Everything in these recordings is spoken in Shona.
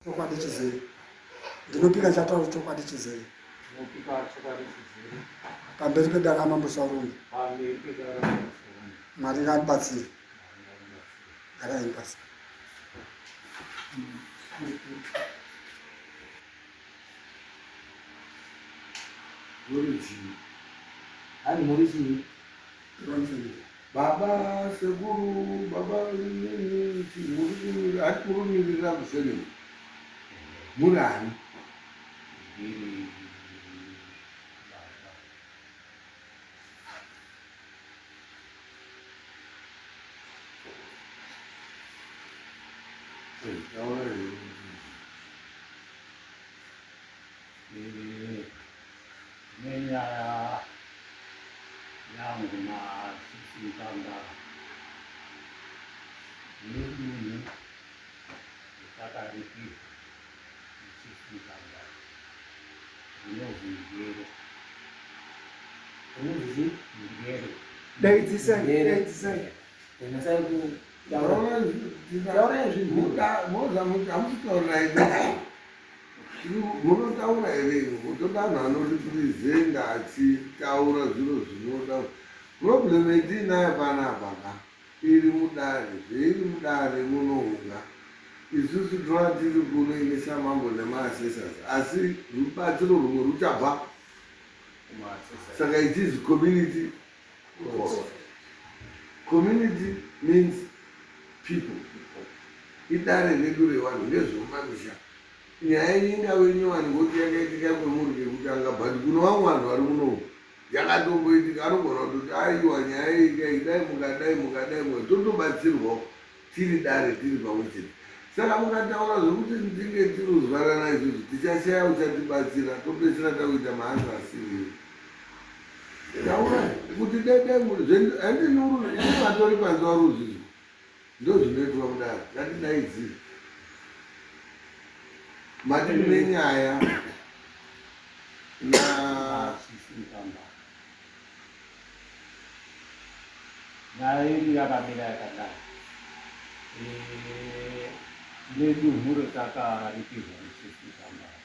Chokwadi chizere. Ndinopika chataura chokwadi chizere. Ndinopika chokwadi chizere. Pamberi pedare raMambo Saurombe. Pamberi pedare raMambo Saurombe. Mwari ngaatibatsire. Garai henyu pasi. Muri chii? Hani muri chii? Baba, sekuru, baba nini, muri hati murumirira kufamily. Muri ani? Ndiri baba. Taura here. Nenyaya yangu naChief Mutambara nedunhu retakaripirwa naChief Mutambara rinonzi Ngere. Rinonzi Ngere. Daidzisai, daidzisai. Endesai ku taurai zvinhu. Moza muti hamutaura here? Munotaura here? Toda anhu anoripresenta achitaura zviro zvinoda. Problem yetiinayo panapa ka iri mudare, zveiri mudare munounga. Isusu tova tiri kuno ini samambo nemaassessors asi rubatsiro rumwe ruchabva. Saka it is community court. Community means people. Idare redu revanhu ndezvemumamisha. Nyaya iyi ingave nyowani ngokuti yakaitika kwemuri kekutanga but kuno vamwe vanhu vari kunoku yakatomboitika anogona kutoti aiwa nyaya iyi kai dai mukadai mukadai muka totobatsirwawo tiri dare tiri pamwe chete. Saka mukataura zvekuti tinge tiruzwanana isusu tichashaya uchatibatsira topedzisira takuita maansa asiriwo. Taura kuti dai dai handini uri vatori panze vari kuzvizwa ndozvinoitwa mudare ngatidaidzire mati mune nyaya na nyaya yedu yakamira yakadai eh, tine dunhu retakaripirwa nechief Mutambara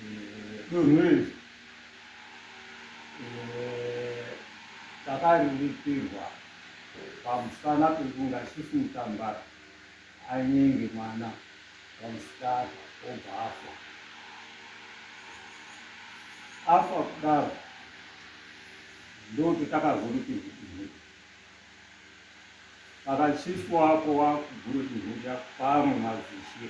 eh, dunhu iri eh, takariripirwa pamusana pekunga Chief Mutambara anyenge mwana wamusikana obva afa. Afa kudaro ndopetakazoripirwa dunhu. Saka chief wako wakugure dunhu riya pamwe madzishe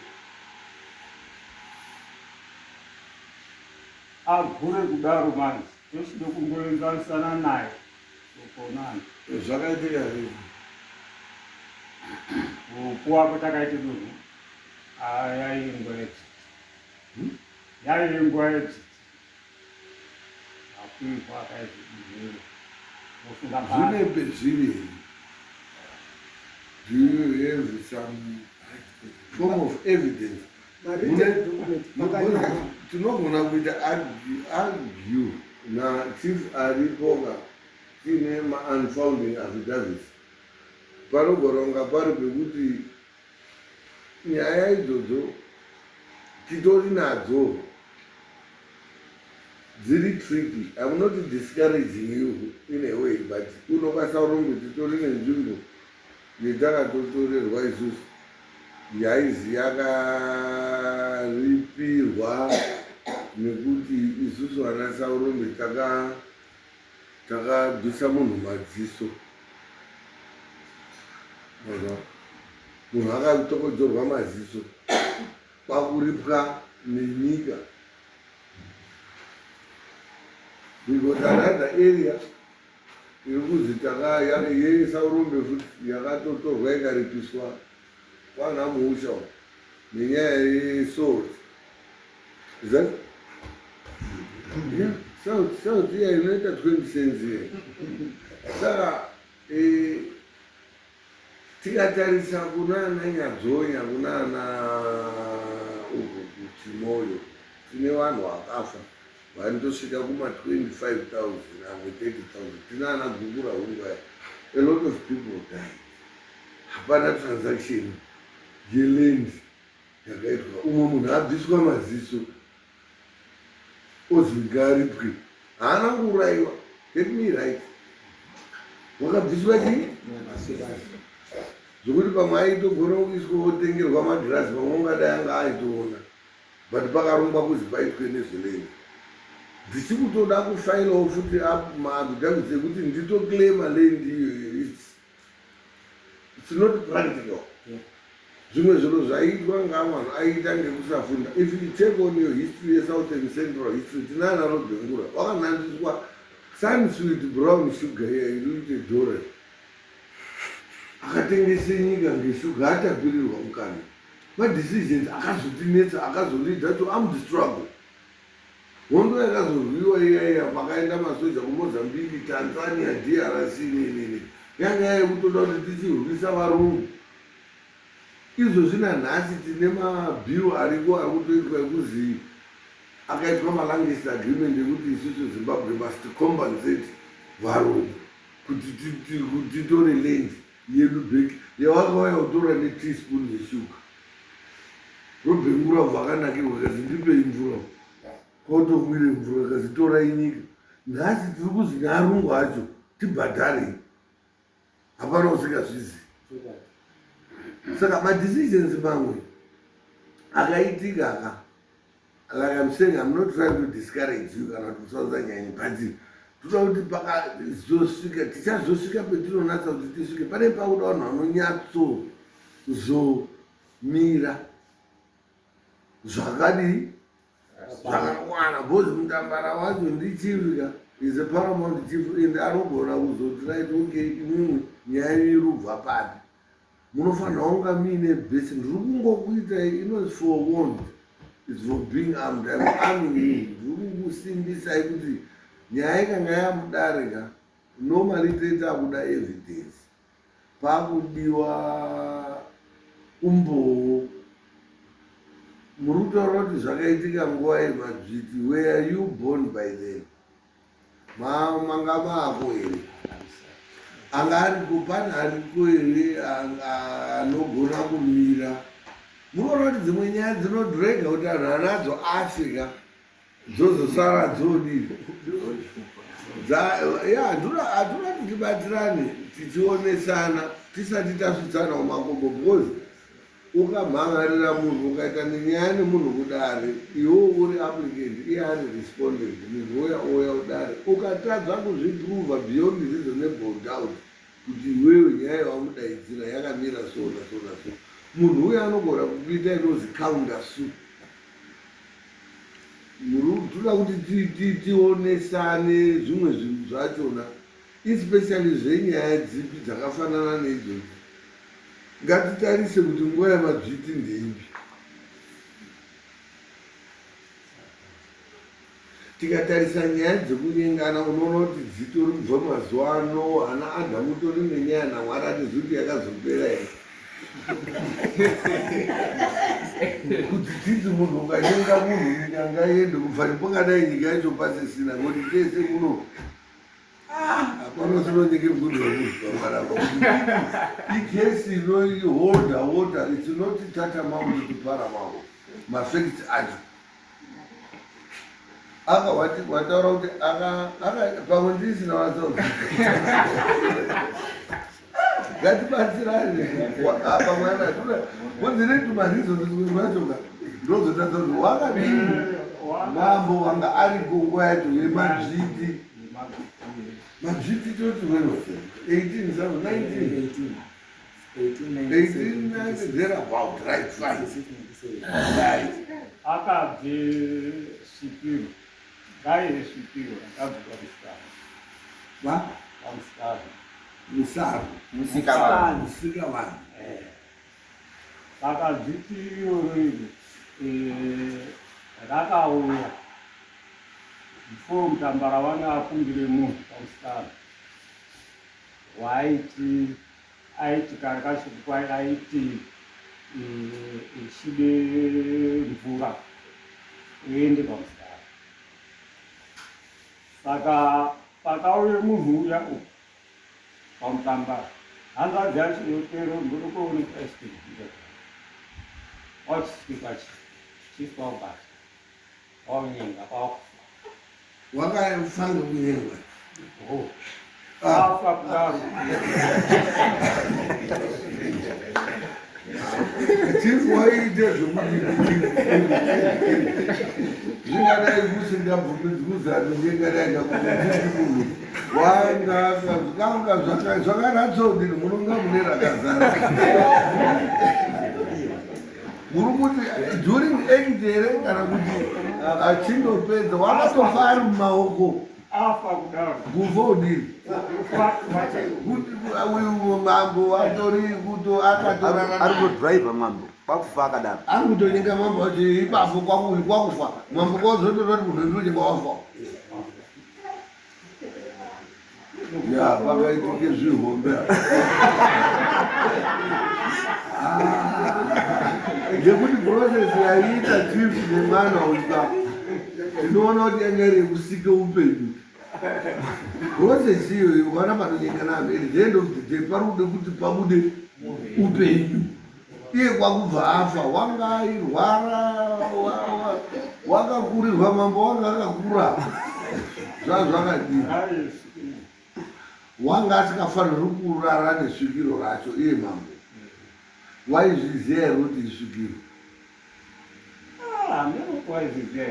agure kudaro manje tochide kumboenzanisana naye tokonana. Zvakaitika sei? Kupuwa kwatakaita dunhu yaive nguva yedzidzi. Hmm? Yaive nguva yedzidzi. Makwikwa akaita dunhu iro. Zvine pezviri here? Do you have some form of evidence? Tinogona kuita argue nachief aripoka tiine maunfounding affidavits. Panogona kunga pari pekuti nyaya idzodzo titori nadzo dziri tricky. I'm not discouraging you in a way but kuno kwaSaurombe titori nenzvimbo yetakatotorerwa isusu yaizi yakaripirwa nekuti isusu vana Saurombe taka takabvisa munhu madziso munhu akatokodzorwa maziso kwakuripwa nenyika because another area iri kuzi yesaurombe futi yakatotorwa ikaripiswa kwana muusha nenyaya yesalt. Is that? Yeah, salt, salt iya inoita 20 cents iya. Saka eh, tikatarisa kuna ana Nyadzonya kuna ana uku kuChimoyo tine vanhu vakafa vanotosvika kuma 25,000 amwe 30,000 tine ana Gukura Hungu aya. A lot of people died. Hapana transaction. Yeland yakaitwa, umwe munhu abviswa maziso, ozi ngaaripwe. Haana kuurayiwa, get me right, wakabviswa chii, zvokuti pamwe aitogona kuiswa otengerwa magirazi, pamwe ungadai anga aitoona, but pakarongwa kuzi paitwe nezveland. Ndichikutoda kufailawo futi up maaffidavits ekuti nditoclaima land iyoyo. It's not practical. Zvimwe zviro zvaiitwa ngavanhu aiita ngekusafunda. If you check on your history yeSouthern Central history, tinana Lobengula wakanhandiswa Sunsweet brown sugar iya inoite dhora, akatengese nyika ngeshuga, atapirirwa mukana. Madecisions akazotinetsa, akazoleada to armed struggle, hondo yakazorwiwa iya iya, pakaenda masoja kuMozambique, Tanzania, DRC, nenene, yanga yayekutoda kuti tichirwisa varungu. Izvozvi nanhasi tine mabill ariko ari kutoitwa ekuzi akaitwa maLancaster Agreement ekuti isusu Zimbabwe must compensate varungu kuti titore land yedu back yavakauya kutora neteaspoon yeshuga. Lobengula bva akanakirwa, kazi, "Ndipei mvura." Kotomwire mvura, kazi, "Torai nyika." Nhasi tiri kuzi nearungu acho tibhadharei. Hapana usingazvizivi. Saka madecisions mamwe akaitika ka, like I'm saying, I'm not trying to discourage you kana kuti musaudza nyanyi, but toda kuti pakazosvika, tichazosvika petinonatsa kuti tisvike pane pakuda vanhu vanonyatsozomira zvakadii, zvakakwana, because mutambara wacho ndichief ka, is a paramount chief, and anogona kuzoti, "Right, okay, imwimwi nyaya yenyu iri kubva papi?" Munofanira kunga muine base. Ndiri kungokuitai inonzi forewarned is for being armed. I'm arming you. Ndiri kukusimbisai kuti nyaya ikanga yamudare ka, normally toita kuda evidence, pakudiwa umbowo. Muri kutaura kuti zvakaitika nguva yemadzviti. Were you born by then? Manga maako here? Anga ariko? Pane ariko here anogona kumira? Munoona kuti dzimwe nyaya dzinodhurega kuti anhu anadzo Africa dzozosara dzodii? Ya, hatuna kuti tibatirane tichionesana tisati tasvitsana mumakombo, because ukamhangarira munhu, ukaita nenyaya nemunhu kudare, iwo uri applicant, iye ari respondent, munhu uya ouya kudare, ukatadza kuzviprova beyond reasonable doubt kuti iwewe nyaya yawamudaidzira yakamira so na so na so, munhu uyo anogona kukuita inozi counter sue. Toda kuti tionesane zvimwe zvinhu zvachona, especially zvenyaya dzipi dzakafanana neidzodzo. Ngatitarise kuti nguva yamadzviti ndeipi. Tikatarisa nyaya dzekunyengana, unoona kuti dzitori kubva mazuva ano ana Adhamu, tori nenyaya naMwari. Atizivi kuti yakazopera here, kuti titi munhu ukanyenga munhu, nyika ngaiende kubva pakadai, nyika yacho pasisina, kuti tese muno hapana usinonyenge munhu wemunhu pamarapa. Icase inoholda water. It's not tantamount to paramount. Mafacts acho aka wataura kuti pamwe ndisina wasauza, ngatibatsirane apa. Mwana kunzi netumareasons kwachoka ndozotadza kuti wakadini. Mambo wanga ariko nguva yacho yemadzviti, madzviti toti when was it? 18 19 18 thereabout, right? Fine, right. Akabve svikiro, ngaive svikiro rakabva kwaMusikana. Va? Kwamusikana. Musaro. Musikavanhu. Musikavanhu. Saka dzviti iroro iri rakauya before mutambara wanga akumbire munhu pamusikana waaiti aiti kare kacho kwai aiti ichide mvura uende pamusikana. Saka pakauye munhu uya uku pamutambara, hanzvadzi yacho yotero ndotokuoneka. Wachisvika chief waubata waunyenga kwakufa. Wakafa ngekunyengwa. Oh. Afa kudaro. Chief waiita zvekuti zvingadai kusingabvumidzwi kuzanonyengadai kakuti munhu wanga zvakanga zvakanatsodini munonga mune rakazara muri kuti during act here kana kuti achindopedza wakatofa ari mumaoko afa kudaro kufa udini uyu mambo watori kuto akatorana ari kudriver mambo kwakufa akadaro ari kutonyenga mambo wacho ipapo kwakufa mambo kwazototora kuti munhu ndonyenga wafa ya pakaitike zvihombe ngekuti process yaiita chief nemwana uya ndinoona kuti yanga iri yekusike upenyu process iyoyo ukaona panonyengana at the end of the day pari kude kuti pabude upenyu iye kwakubva afa wanga airwara wakakurirwa mambo wanga akakura zvazvakadii wanga asikafanirwi kurara nesvikiro racho iye mambo waizviziva here kuti isvikiro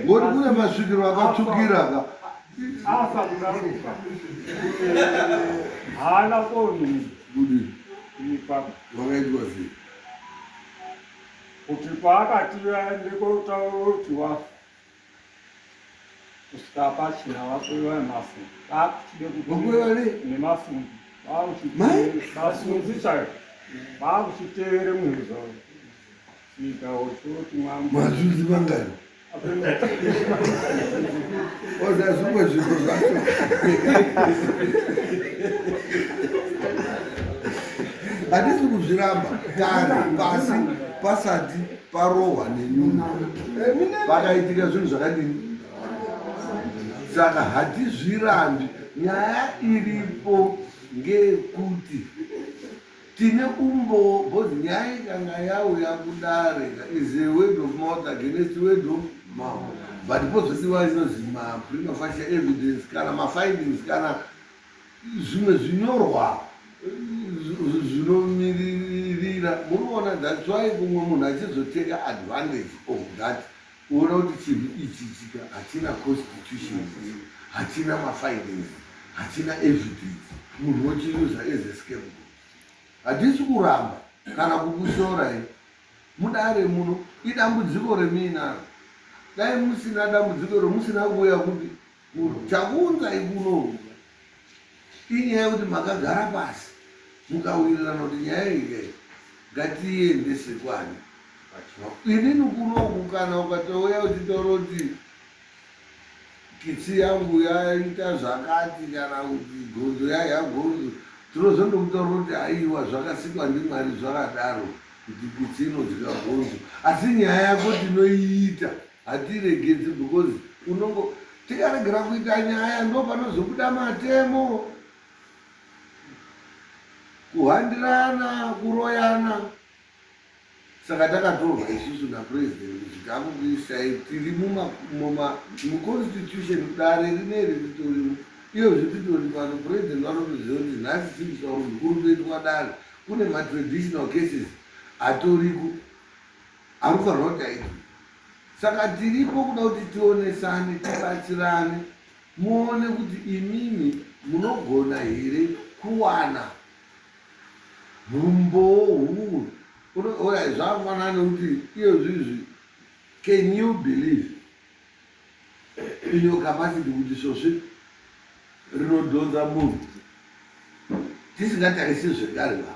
ngoti kune masvikiro akatsvukira ka afa kudaruka haana koni kudi ipapo wakaitwa sei kuti paakati vaende kotaura kuti wafa kusvika pachina vakweva nemafungu vakuchide Vakweva nei? nemafungu Mai? vasunzi chaivo vakuchitevere munhu zvavo svika uchoti mambo mazunzi mangani oza zvimwe zvinhu zvacho hatisi kuzviramba kare pasi pasati parohwa nenyundo pakaitika zvinhu zvakadini saka hatizvirambi nyaya iripo ngeyekuti Tine umbowo because nyaya ikanga yauya kudare is a word of mouth against word of mouth but pozodiwa inozi maprima facie evidence kana mafindings kana zvimwe zvinyorwa zvinomiririra munoona that's why kumwe munhu achizoteka advantage of that kuona kuti chinhu ichi chika hachina constitution hachina mafindings hachina evidence munhu wochiusa as a scapegoat hatisi kuramba kana kukushorai mudare muno idambudziko remiinaro dai musina dambudziko iro musina kuuya kupi kuno chakuunzai kuno inyaya yekuti makagara pasi mukawirirana kuti nyaya iyi ngatiiendese kwani inini kunoku kana ukatouya uchitaura kuti kitsi yangu yaita zvakati kana kuti gonzo yaiha gonzo tinozondokutaura kuti aiwa zvakasikwa ndimwari zvakadaro kuti kitsi inodya gonzo asi nyaya yako tinoiita hatiregedzi because unongo tikaregera kuita nyaya ndo panozobuda matemo kuhandirana kuroyana saka takatorwa isusu napresident kuti takukuisai tiri muconstitution dare rineri ritorimo iyo zvititori pano president vanotoziva kuti nhasi tiri kutaura kuti kuri kutoitwa dare kune matraditional cases atoriko ari kufanirwa kuti aitwe saka tiripo kuda kuti tionesane tibatsirane muone kuti imimi munogona here kuwana humbowo huhu orai zvafanana nekuti iyo zvizvi can you believe in your capacity kuti svosve rinodhonza munhu tisingatarisi zvekare va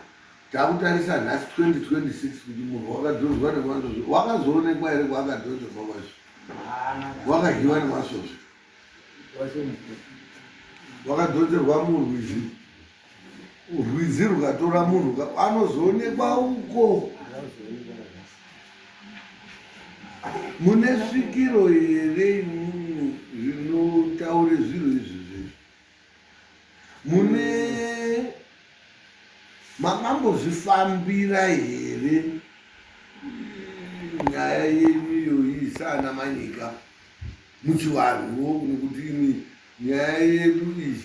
takutarisa nhasi 2026 kuti munhu wakadhonzwa nemasvosve wakazoonekwa here kwaakadhonzerwa kwazvo wakadyiwa nemasvosve wakadhonzerwa murwizi rwizi rukatora munhu anozoonekwa uko mune svikiro here imwimwi rinotaure zviro izvi zvezvi mune makambozvifambira here Nyaya yenyu iyoyi saana Manyika muchivanhuwo nekuti imi nyaya yedu iyi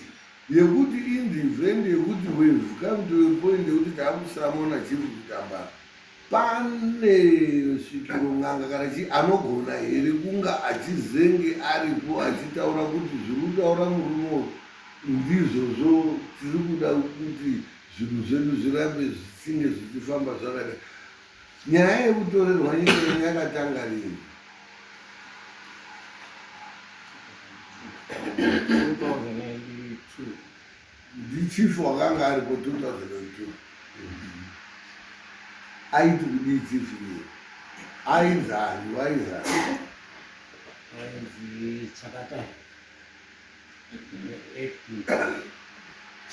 yekuti in the event yekuti we've come to a point yekuti taakusamona chiri kutambara pane svikiro n'anga kana chii anogona here kunga achizenge aripo achitaura kuti zviri kutaura murume uyu ndizvozvo tiri kuda kuti zvinhu zvedu zvirambe zvichinge zvichifamba zvakadai Nyaya yekutorerwa nyika yenyu yakatanga rini? 2002. Ndichief wakanga aripo 2002. Aiti kudii chief iye? Ainzani, wainzani? Ainzi Chakatai.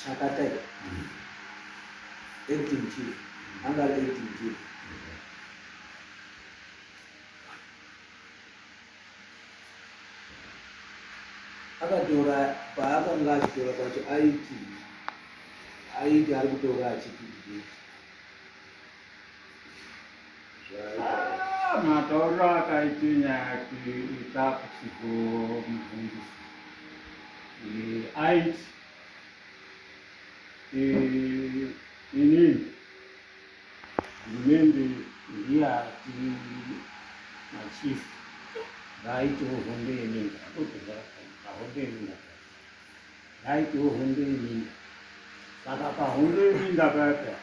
Chakatai. Acting chief. Anga ari acting chief. Akatora paakanga achitora pacho aiti aiti ari kutora achiti Ah, matauriro akaita nyaya ita kuchiko mubvunzisi eh, aiti eh, inini hurumende ndiye ati machief ngaaitewo hondo yeminda hondo yeminda Ngaitewo hondo yeminda. Saka pahondo yeminda paya paya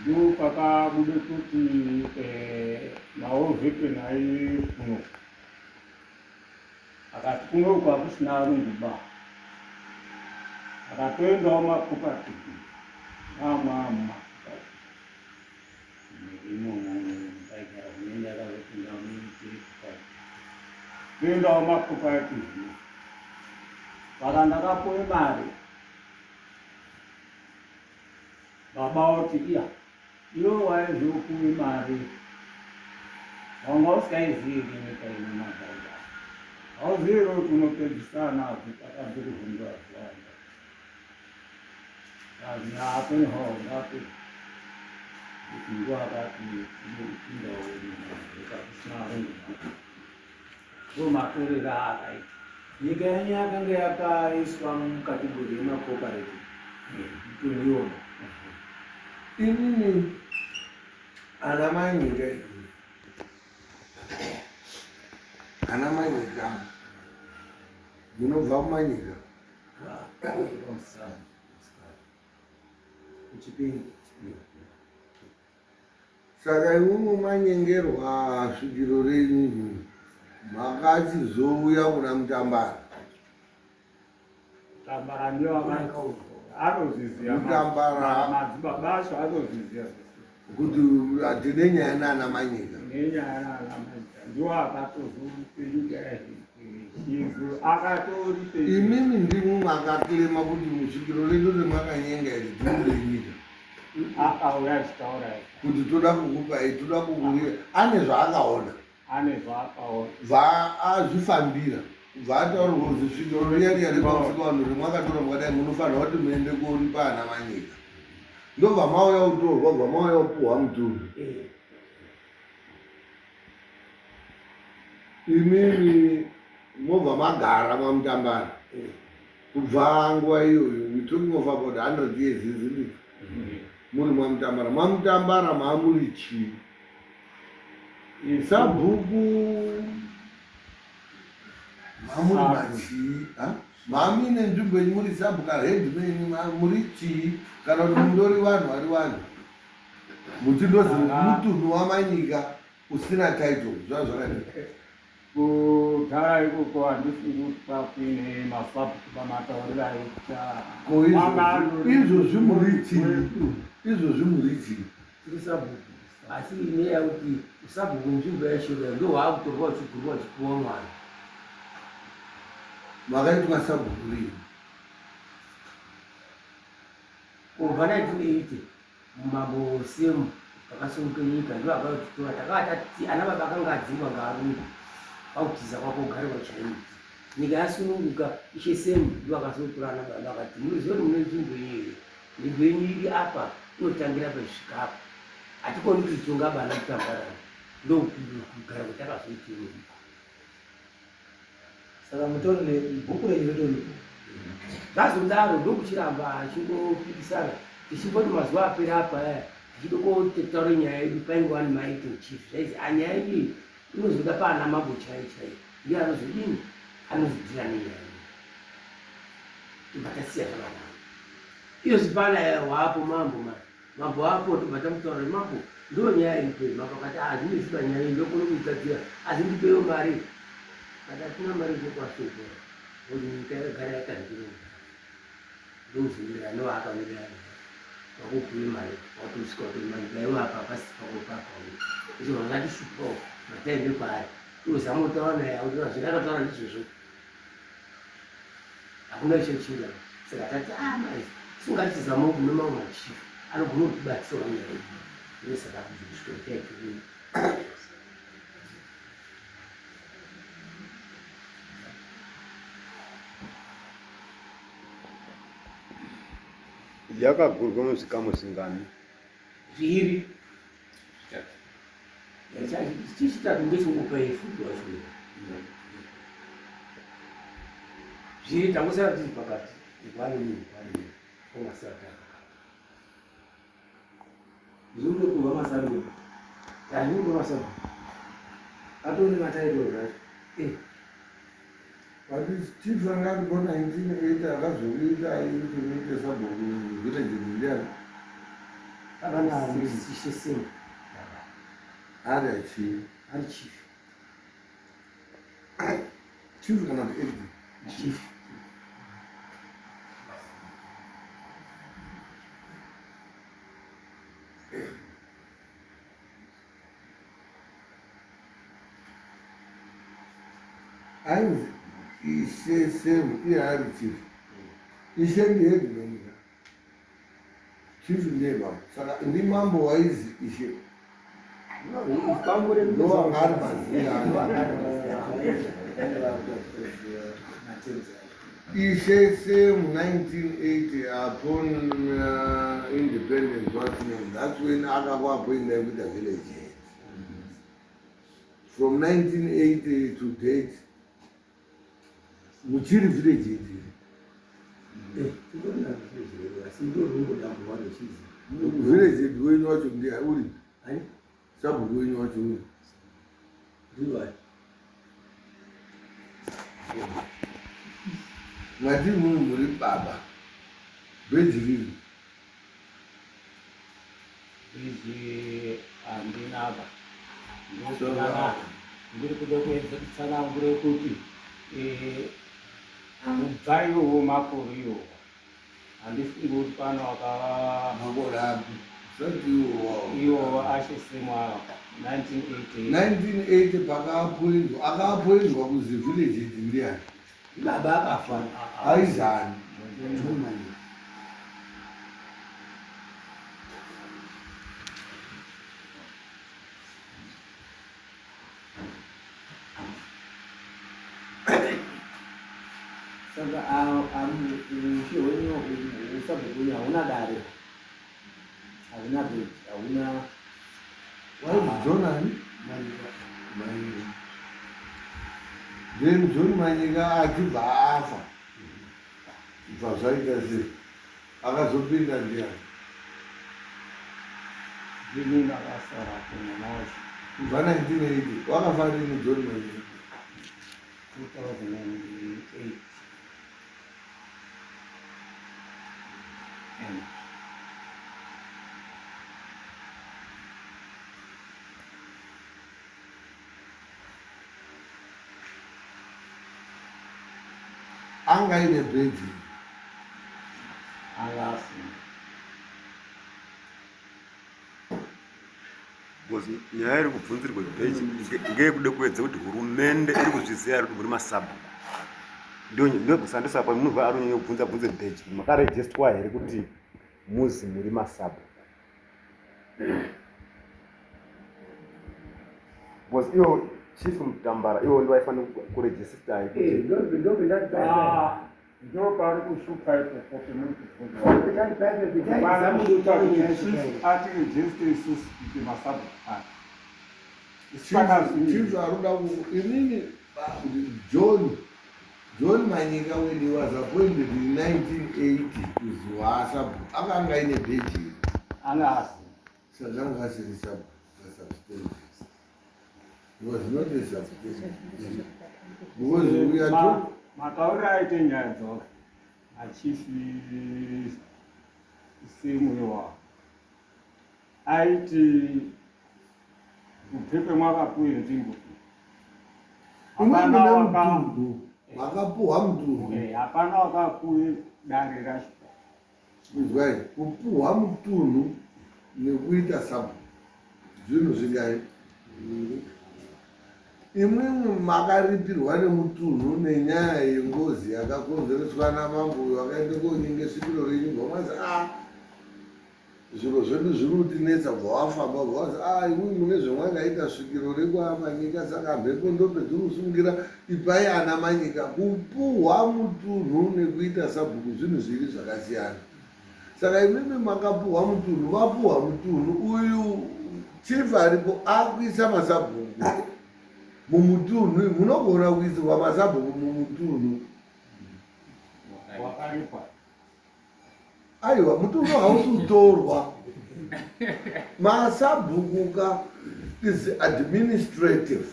ndipo pakabude kuti eh, maovhepeni ai kuno akati kunoku hakusina arungu ba akatoendawo macooperative amwe amwe imomo taigara hurumende yakazopinda toendawo macooperative saka ndakapuwe mari baba oti iya iwe waizopuwe mari wanga usingaizivi nyika ino mazauda hauzivi kuti unopedzisana nadzo takabve kuhondo aziwanda Nyika yenyu yakanga yakaiswa mukategori yemacooperative mitunhu iwona. Inini ana mai nyika iyi ana mai nyika munobva kumanyika Saka imwimwi manyengerwa svikiro renyu imwimwi makachizouya kuna Mutambara. Mutambara ndiye anozviziva. Mutambara madzibaba acho anozviziva kuti tine nyaya nana Manyika. Nenyaya nana Manyika ndiwo akatozopenyika Imimi ndimwi makaklema kuti musvikiro redu remakanyenga iri dhiri renyika. Akauya achitaura kuti toda kukupai toda kukurira ane zvaakaona ane zvaakaona bvaazvifambira bva ataurwa kuti svikiro riya riya repamusika vanhu remwakatora mukadai munofanira kuti muende koripa ana manyika ndobva mauya kutorwa bva mauya kupuhwa mutunhu eh. Imimi mobva magara maMutambara kubva nguva iyoyo we talking of about 100 years isn't it? Muri maMutambara, maMutambara maamuri chii? Sabhuku mamuri machii? Mamuine nzvimbo yenyu muri sabhuku kana headman muri chii kana kuti mundori vanhu vari vanhu muchindozi mutunhu waManyika usina title zvava zvakadii kudhara ikoko handifungi kuti kwakuine masabhuku pamatauriro aita ko izvozvi muri chii izvozvi muri chii tiri sabhuku asi inyaya yekuti usabhuku nzvimbo yacho ndohwaakutorwa uchigurwa uchipiwa mwana makaitwa sabhuku rini kubva 1980 Mambo Semu pakasununguka nyika ndivo akatitora takava tati ana baba akanga adzingwa ngaarungu kwakutiza kwako ugare wachaini nyika yasununguka ishe Semu ndivo akazotora ana baba akati munoziva kuti mune nzvimbo yenyu here nzvimbo yenyu iri apa inotangira pachisvika apa hatikoni kuitonga bana kutambarana. Ndokugara kwatakazoitiwo. Saka mutori nebhuku renyu ritoripo. Zvazodaro ndokuchiramba achingopikisana tichimboti mazuva apera apa aya tichida kotaura nyaya yedu paingova nemaacting chief zvaizi anyaya yedu iyi inozoda paana mambo chaiyo chaiyo ndiye anozodini anozodira nenyaya yedu tobva tasiya zvakadaro iyozvi pana waapo mambo manje Mambo apo tobva tamutaura kuti mambo ndo nyaya iripo iyi. Mambo akati ah zvinoziva nyaya iyi ndokona kuigadzira asi ndipewo mari. Kati hatina mari yekukwasoko kuti nyika yakagara yakanzira ndokuzowirirana newaakawirirana wakupiwe mari watosvika kuti mari iwe apa pasi pako papa izvo zvakatishupawo mataende kwaari iwe zama kutaura naye akuti zvandakataura ndizvozvo hakuna chochinja saka tati ah mai singatizama kune mamwe machief anogona kutibatsira nyaya iyi uye saka kusvika taitouya. Yakagurwa muzvikamu zvingani? Zviri. Chechitatu ndechingopa futi wacho. Zviri tangosara tiri pakati. Kwani nini kwani nini. Ongasara tiri pakati. Zviri kuva masarudzo. Zviri kuva masarudzo. Atone mataito zvacho. Eh. But chief anga aripo 1980 akazokuita kuti muite sabhuku village ndiani? Akana Ishe Semu. Ari achii? Ari chief. Chief kana kuti acting? Chief. Ainzi Ishe Semu iye ari chief. Ishe ndi headman ka. Chief ndiye mambo. Saka ndi mambo waizi Ishe. Ndo anga ari mazina ake. Ishe Semu 1980 upon independence what's name that's when akakuappointa kuita village head. From 1980 to date muchiri village head here? Eh, tinoona village head asi ndo rungodamburwa nechizi. Village head wenyu wacho ndiye uri? Ani? Sabhuku wenyu wacho uri? Ndiwani? Mati muri muri baba. Bheji riri. Bheji handina ba. Ndosaka ndiri kuda kuedza kutsanangura kuti eh, kubva iwowo makore iwowo handifungi kuti pano wakava Makore api? Usati iwowo. Iwowo Ashe Semwa 1980. 1980 pakaapoindwa akaapoindwa kuzi village idzi ndiani? Baba akafa. Aizani? Saka ushe hwenyu usabhuku wenyu hauna dare, hauna bheji, hauna Waizi John ani? Manyika. Manyika. Then John Manyika achibva afa. Bva zvaita sei? Akazopinda ndiani? Ndini ndakasara kumwana wacho. Kubva 1980 wakafa rini John Manyika? 2008. And Anga aine bheji. Anga asina. Because nyaya iri kubvunzirwa bheji ngeyekuda kuedza kuti hurumende iri kuzviziva here kuti muri masabhuku. Ndokusandisa pa munhu ari kunyanya kubvunza bvunze bheji makarejistwa here kuti muzi muri masabhuku. Because iwo chief Mutambara iwo ndiwo aifanira kurejisita kuti Eh, Ah, ndo pari kushupa ipopo pemuri kubvunza. Ati register isusu kuti masabhuku ake. Chief aruda inini John John Manyika when he was appointed in 1980 kuziwasa akanga aine bheji. Anga asi. Saka anga asiri substantive. He was not a substantive. Because we are Ma, matauriro aite nyaya dzose achifi simuiwa aiti kubve pemwakapuwe nzvimbo hapana waka vakapuhwa mutunhu eh, hapana wakapuwe dare racho izwai kupuhwa mutunhu nekuita sabhuku zvinhu zvingai imwimwi makaripirwa nemutunhu nenyaya yengozi yakakonzereswa namambo uyo akaenda konyenge svikiro renyu bva mwazi a ah, zviro zvedu zviri kutinetsa bva wafamba bva wazi a ah, imwimwi mune zvemwakaita svikiro rekwamanyika saka mhepo ndopedzinosungira ipai ana manyika kupuhwa mutunhu nekuita sabhuku zvinhu zviri zvakasiyana Saka imimi makapuhwa mutunhu, vapuhwa mutunhu uyu chief aripo akuisa masabhuku mumutunhu, munogona kuisirwa masabhuku mumutunhu. Wakaripwa. Aiwa, mutunhu hausi kutorwa. Masabhuku ka is administrative.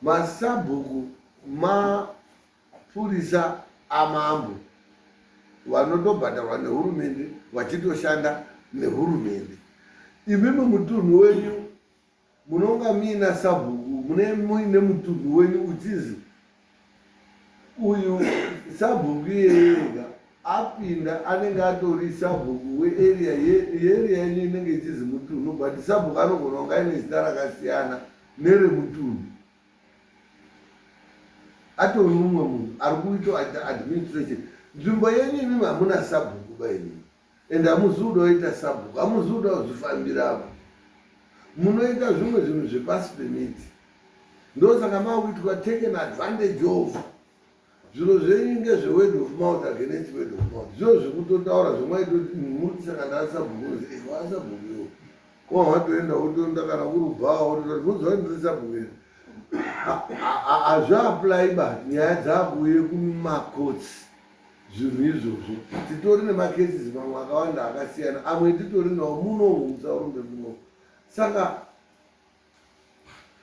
Masabhuku ma Mapurisa amambo vanotobhadharwa nehurumende vachitoshanda nehurumende. Imimi mutunhu wenyu munonga muina sabhuku mune muine mutunhu wenyu uchizi uyu sabhuku iyeyega apinda anenge atori sabhuku wearea yearea yenyu inenge ichizi mutunhu but sabhuku anogona kunge aine zita rakasiyana neremutunhu. Atori mumwe munhu ari kuito administration. Nzvimbo yenyu imimi hamuna sabhuku ba imimi. And hamuzi kuda kuita sabhuku, hamuzi kuda kuzvifambira apa. Munoita zvimwe zvinhu zvepasi pemiti. Ndosaka makuitwa taken advantage of. Zviro zvenyu ngezve word of mouth against word of mouth. Zviro zvekutotaura zvemwaitoti muri kusaka ndasabhuku unozi eh wasabhuku iwe. Kwa watoenda wotoenda kana kuri bhawa wototaura munoziva kuti ndiri sabhuku here. Hazviapply ba nyaya dzakuuye kumacourts zvinhu izvozvo. Titori nemacases mamwe akawanda akasiyana amwe titori nawo muno musaurumbe muno. Saka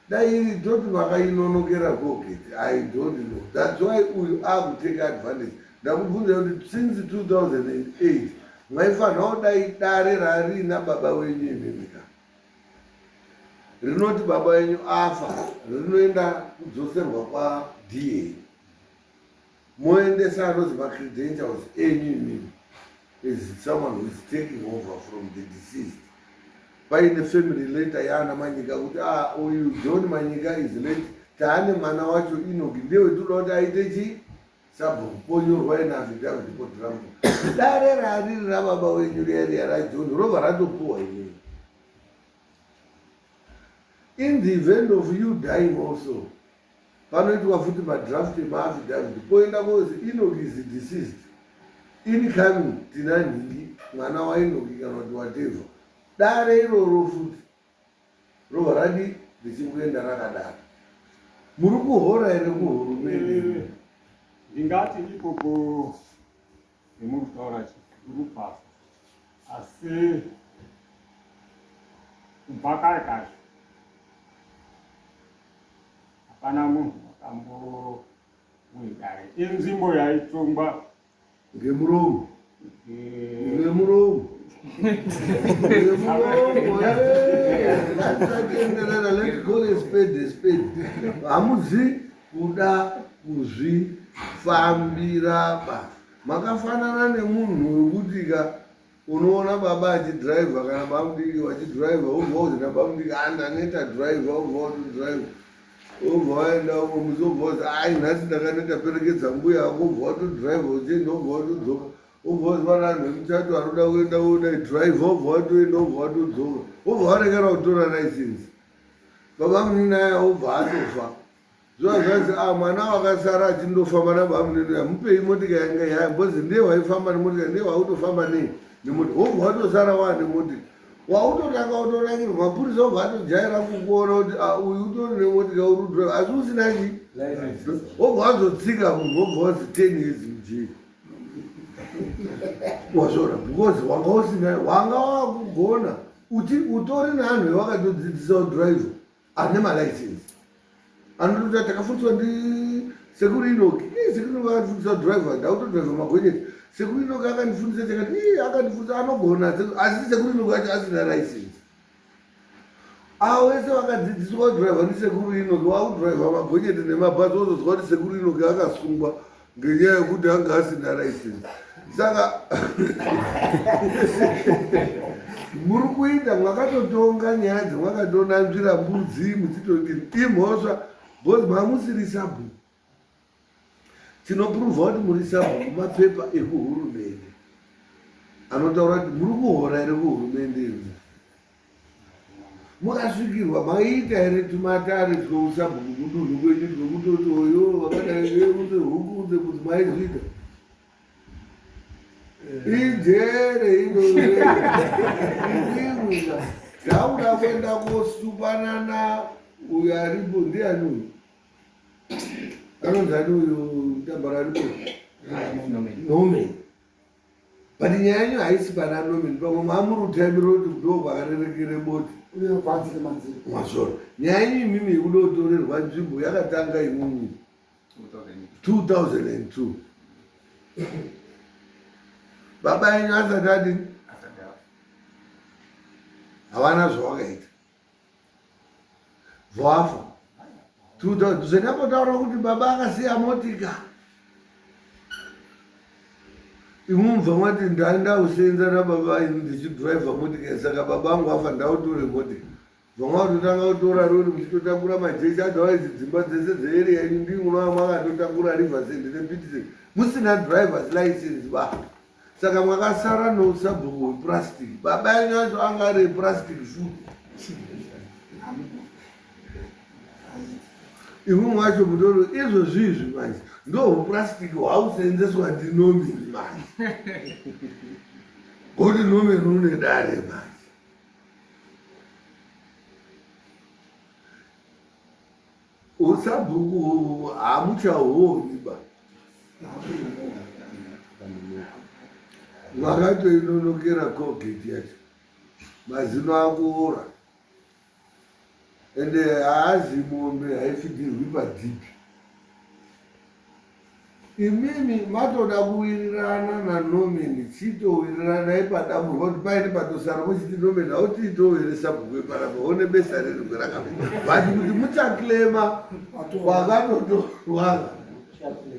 Dai iri toti vakainonokera Colgate I don't know that's why uyu akuteka advantage ndakubvunza kuti since 2008 maifanira kudai dare rariina baba wenyu imimi ka rinoti baba wenyu afa rinoenda kudzoserwa kwa DA moendesa anonzi macredentials enyu imimi is someone who is taking over from the deceased paine family letter yaana manyika kuti ah uyu john manyika is late taane mwana wacho inoki ndiye wetinoda kuti aite chii sabhuku ponyorwa ine affidavit podrambo dare rariri rababa wenyu riya riya rajohn robva ratopuwa imini in the event of you dying also Panoitwa futi madraft emaAffidavit poenda kozi Enoch is deceased incoming tina nhingi mwana waEnoki kana kuti whatever. Dare iroro futi robva radi richingoenda rakadaro. Muri kuhora here kuhurumende? Ndingati ikoko nemuri kutaura chikuru pasi asi kubva kare kare hapana munhu akambowidare inzvimbo yaitongwa ngemuromo ngemuromo ngemuromo ngatisatenderera let's call a spade a spade hamuzi kuda kuzvifambira ba makafanana nemunhu wekuti ka Unoona baba achidriver kana bamudiki vachidriver wobva uzi nabamudiki ah ndaneta driver wobva watodriver wobva waenda umwe musi wobva wazi ai nhasi ndakaneta perekedza mbuya ako wobva watodriver uchienda wobva watodzoka wobva wazi vana vanhu vemuchato anoda kuenda wodai driver wobva watoenda wobva watodzoka wobva warekera kutora license baba munini aya wobva atofa Zuva zvanzi ah mwana wakasara achindofamba nabamunini uya mupei motika yanga yaya because ndiye waifamba nemotika ndiye wautofamba nei nemotika wobva watosara waane motika. Wautotanga utonakirwa mapurisa obva atojaira kukuona kuti ah, uyu utori nemotika uri kudrive asi usina chi wobva wazotsika munhu wobva wazi 10 years mujeri. Wazviona because wanga usina wanga wakugona uti utori neanhu ewakatodzidzisa kudrive ane malicense anototi takafundiswa ndi sekuru inoki ii sekuru inoki akandifundisa driver ndakutodriver magonyeti sekuru inoki akandifundisa chakati ii akandifundisa anogona asi sekuru inoki acho asina license avo vese vakadzidziswa kudriver ndisekuru inoki wakudriver magonyeti nemabhazi wozozwa kuti sekuru inoki akasungwa ngenyaya yekuti anga asina license saka muri kuita mwakatotonga nyaya dzemwakatonanzvira mbudzi muchitodini imhosva because mamusiri sabhuku tinopruvha kuti muri sabhuku mapepa ekuhurumende anotaura kuti muri kuhora here kuhurumende imi Mukasvikirwa maiita here tumatare tweusabhuku kudunhu kwenyu twekutoti oyo vakadai unze huku unze kuti maizviita? Ijere inoimwika takuda kuenda kosupanana uyo aripo ndiani uyu anonzi ani uyu mutambara aripo Norman. But nyaya yenyu haisi pana Norman pamwe mamuri kutaimira kuti ndo kwakarerekere boti. Mazvoro. Nyaya yenyu imimi yekuda kutorerwa nzvimbo yakatanga imimi 2002. Baba yenyu asati adini? Havana zvawakaita. Vafa. Zvandambotaura kuti baba akasiya motika. Imwe mubva mati ndandausenza nababa ini ndichidriver motika saka baba angu afa ndautore motika. Bva mwatotanga kutora rori muchitotakura majecha otherwise dzimba dzese dzearea yenyu ndii munova makatotakura Riverside nePitisen musina drivers license ba. Saka mwakasara nousabhuku hwepurasitiki. Baba enyu acho anga ari epurasitiki futi. Imwe mwacho mutoro izvozvi izvi manje ndohupurasitiki hwakuseenzeswa ndinomini manje. Ngokuti nomini une dare manje. Usabhuku hamuchahuoni ba. Vakatoinonokera Colgate yacho. Mazino akuora. Ende haazi mombe haifidhirwi padhipi. Imimi matoda kuwirirana naNorman chitowiriranai padamburwa kuti paine patosara mochiti Norman hautiitowo here sabhuku wepanapa one besa riri kwerakapinda but kuti muchaclaima kwakatotorwa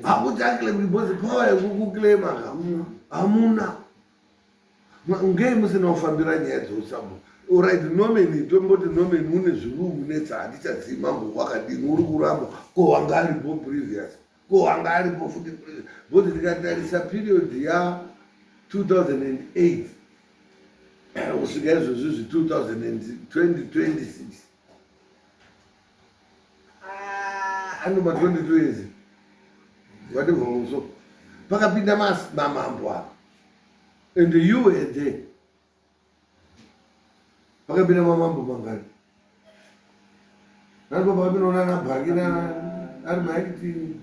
hakuchaclaim because power yekukuclaima ka hamuna ngei musina kufambira nyaya dzeusabhuku orit Norman tomboti Norman une zviri kumunetsa handichazivi mambo wakadini uri kuramba ko wanga aripo previous ko anga aripo futi because tikatarisa period ya 2008 kusvika izvozvi zvi 2026 ah, anoma 22 years whatever so pakapinda mamambo apa and you were there Pakapinda mamambo mangani? Nani pakapinda unana Bhaki nana ari maiti.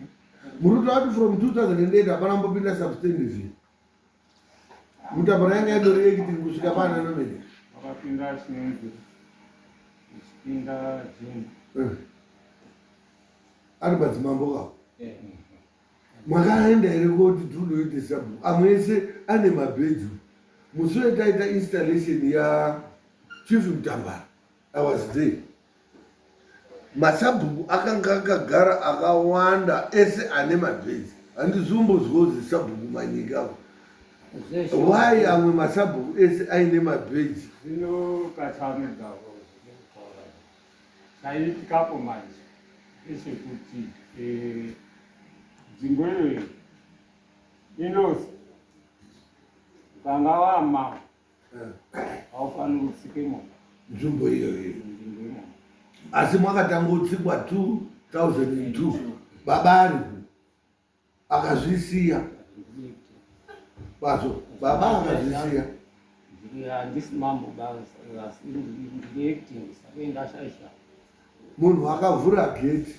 Muruto ati from 2008 hapana mbopinda substantive. Mutambara yanga yadori acting kusvika pana nomene. Pakapinda chinenzi. Chipinda jini. Eh. Ari madzimambo ka. Eh. Makaenda here koti tunoite sabhuku amwe ese ane mabheju musi wetaita installation ya chief mutambara i was there masabhuku akanga akagara akawanda ese ane mabheji handizombozwa kuzi sabhuku manyika why amwe masabhuku ese aine mabheji zvinokachamedza Chaiitikapo manje ndechekuti eh, nzvimbo iyoyi inozi ukanga wama eh. haufaniri kutsika imomo nzvimbo iyoyi asi mwakatanga kutsikwa 2002 baba aripo akazvisiya bazo baba akazvisiya Handisi mambo basi, ndiri acting saka ndashaisha. Munhu akavhura gate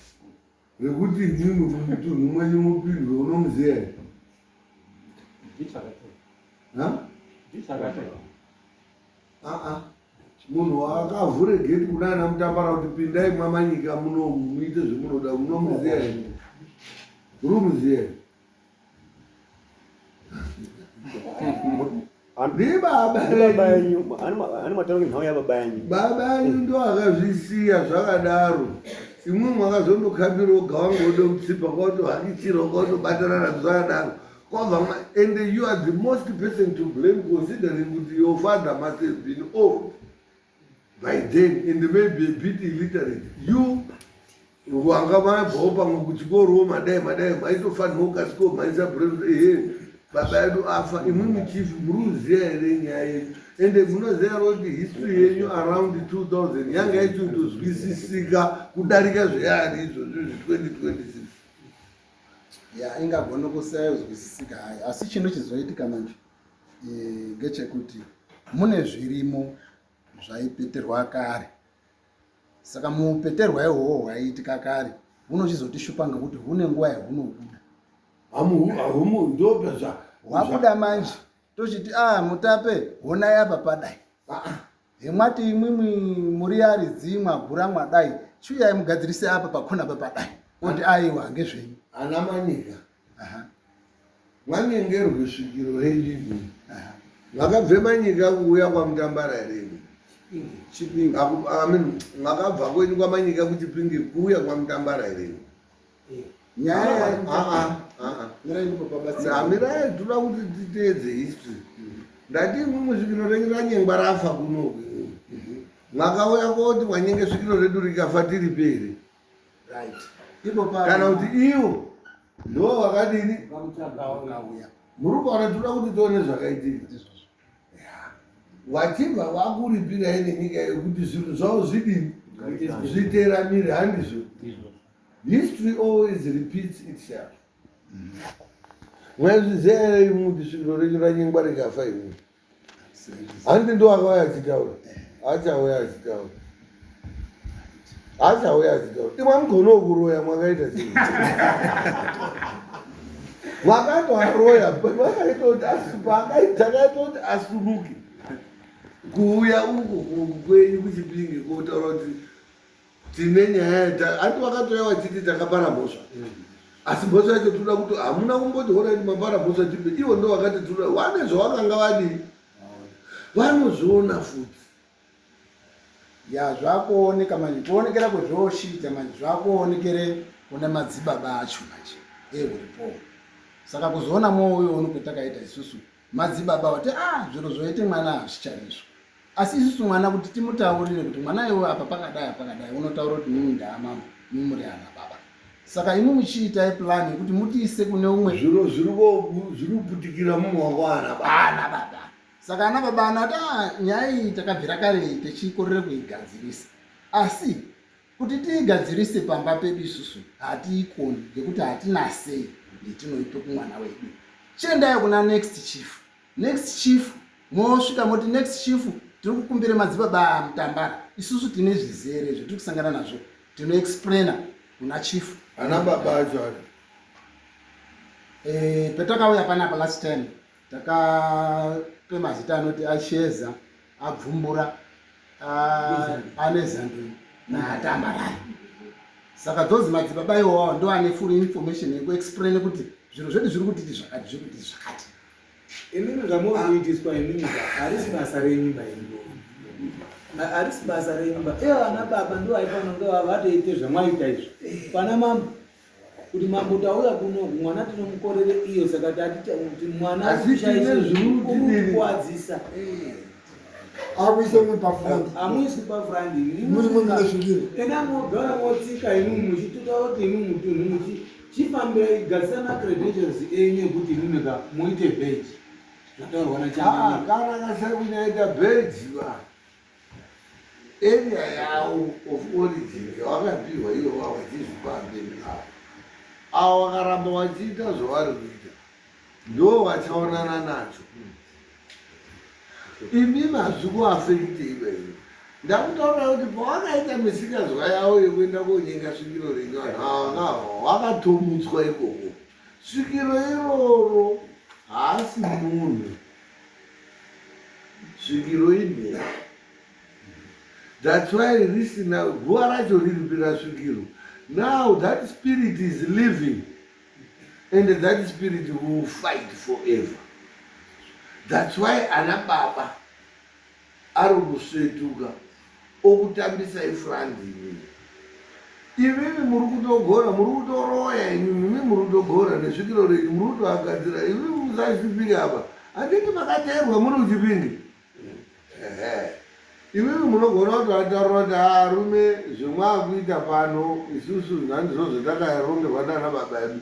rekuti imwimwi mumutunhu mwenyu mupindwe unomuziva here? Aa, munhu akavhure gate kuna ana Mutambara kuti pindai mwamanyika muno muite zvemunoda, munomuziva here? Uri kumuziva here? Ndibaba yenyu ani mataura nhau yababa yenyu. Baba yenyu ndo akazvisiya zvakadaro. Imwe mwakazondokambira oga wanga ude kutsipa kwautohakichira kwautobatana nazvo zvakadaro kwabva. And you are the most person to blame, considering kuti your father must have been old by then and maybe a bit illiterate. You wanga mabvawo pamwe kuchikorowo, madai madai maitofanirwa kukasikawo maisa brain. Ehe, baba edu afa. Imwimwi chief muri kuziva here nyaya yenyu? Ende munoziva here kuti history yenyu around 2000 yanga ichitozwisisika kudarika zveyari izvozvo zvi 2026? Ya, ingagona kusayozwisisika hayo, asi chino chizoitika manje ngechekuti mune zvirimo zvaipeterwa kare. Saka mupeterwa ihwohwo hwaiitika kare hunochizotishupa ngekuti hune nguva yahunobuda. Ndopezva. Hwabuda manje tochiti, a ah, Mutape, honai apa padai hemwati imwimwi muri aridzi mwagura mwadai, chiuyai mugadzirise apa pakona apa padai. Oti aiwa, ngezvenyu. Ana Manyika, mwanyengerwe svikiro renyu imwi. Makabve Manyika kuuya kwaMutambara here imwi? Chipinge. I mean, makabva kwenyu kwaManyika kuChipinge kuuya kwaMutambara here imwi? Nyaya Ah, ah, ah. mirai ndipo pabatsira. Amirai, toda kuti titeedze history. Ndati imwimwi svikiro renyu ranyengwa rafa kunoku, mwakauya koti mwanyenge svikiro redu rikafa tiripe here? Right, ipo pa Kana kuti ivo ndo vakadini? Vakauya. Muri kuona, toda kuti tione zvakaitika. Vachibva vakuripirai nenyika yekuti zvinhu zvavo zvidini, zviteramire, handizvo? History always repeats itself. Mwaizviziva here imwe kuti svikiro renyu ranyengwa rikafa imwe? Handi ndo akauya achitaura, achauya achitaura, achauya achitaura. Imwe mugono kuroya mwakaita sei? Mwakatoaroya, makaita kuti takaita kuti asumuke kuuya uku kwenyu kuChipinge kotaura kuti tine nyaya. Handi vakatouya vachiti takapara mhosva, asi mhosva yacho toda kuti hamuna kumboti alright, mapara mhosva, tipe. Ivo ndo vakati toda wane zvavakanga vadii, vanozviona futi. Ya, zvakuoneka manje, kuonekera kwezvoshiita manje zvakuonekere kune madzibaba acho manje ehuripo. Saka kuzoona mwoyo uyo unokwetakaita isusu madzibaba vati, a zviro zvoite mwana hazvicharizvo. Asi isusu mwana kuti timutaurire kuti mwana iwe apa pakadai apakadai, unotaura kuti mimi ndaamambo, mimi muri ana baba, saka imi muchiitai plan yekuti mutiise kune umwe. Zviro zviri kuputikira mumaoko ana baba. Ana baba. Saka ana baba anati, "Ah, nyaya iyi takabvira kare tichikorere kuigadzirisa, asi kuti tiigadzirise pamba pedu isusu hatiikoni ngekuti hatina sei yetinoipe kumwana wedu. Chiendai kuna next chief." Next chief mosvika moti, "Next chief, tiri kukumbira madzibaba Mutambara, isusu tine zvizere zvetiri kusangana nazvo." Tinoexplaina kuna chief. Ana baba acho ari Petakauya panapa last time takape mazita anoti Asheza, Abvumbura, Anezanduni naAtambarai. Saka those madzibaba iwawo ndo ane full information yekuexplain kuti zviro zvedu zviri kutiti zvakati, zviri kutiti zvakati. Imimi zvamuri kuitiswa imimi harisi basa renyu ba, imi harisi basa renyu ba. Ivo vana baba ndo vaifanira kunge vatoite zvamwaita izvi pana mambo kuti mambo tauya kuno, mwana tinomukorere iyo, saka tati kuti mwana Asi tine zviri kutidini. Kuwadzisa. Akuise mwe pafront. Hamuisi pafront. Muri mwe mune svikiro. Ena mogara motsika imimi muchituta kuti imi mutunhu muchifambira gadzisa macredentials enyu ekuti imimi ka muite badge zvataurwa Ah, nachangamire. Kana kasai kunyaita badge ba, area yavo of origin yavakapiwa ivo vachizvipa mberi avo, avo vakaramba vachiita zvavari kuita ndo vachaonana nacho. Imimi hazvikuafekite iwe. Ndakutaurira kuti pawakaita misikazwa yavo yekuenda konyenga svikiro renyu vanhu ava vanga wakatomutswa ikoko. Svikiro iroro haasi munhu. Svikiro imhepo. That's why risina guva racho riripi rasvikiro. Now that spirit is living and that spirit will fight forever. That's why ana baba ari kusvetuka okutambisai front imimi. Imimi muri kutogona, muri kutoroya imimi, imimi muri kutogona nesvikiro renyu muri kutoagadzira. Imimi musashupike apa. Handiti makateerwa muri kuChipinge? Ehe. Imimi munogona kutoataura kuti arume zvemwakuita pano isusu nhandizvo zvatakarongerwa nana baba edu.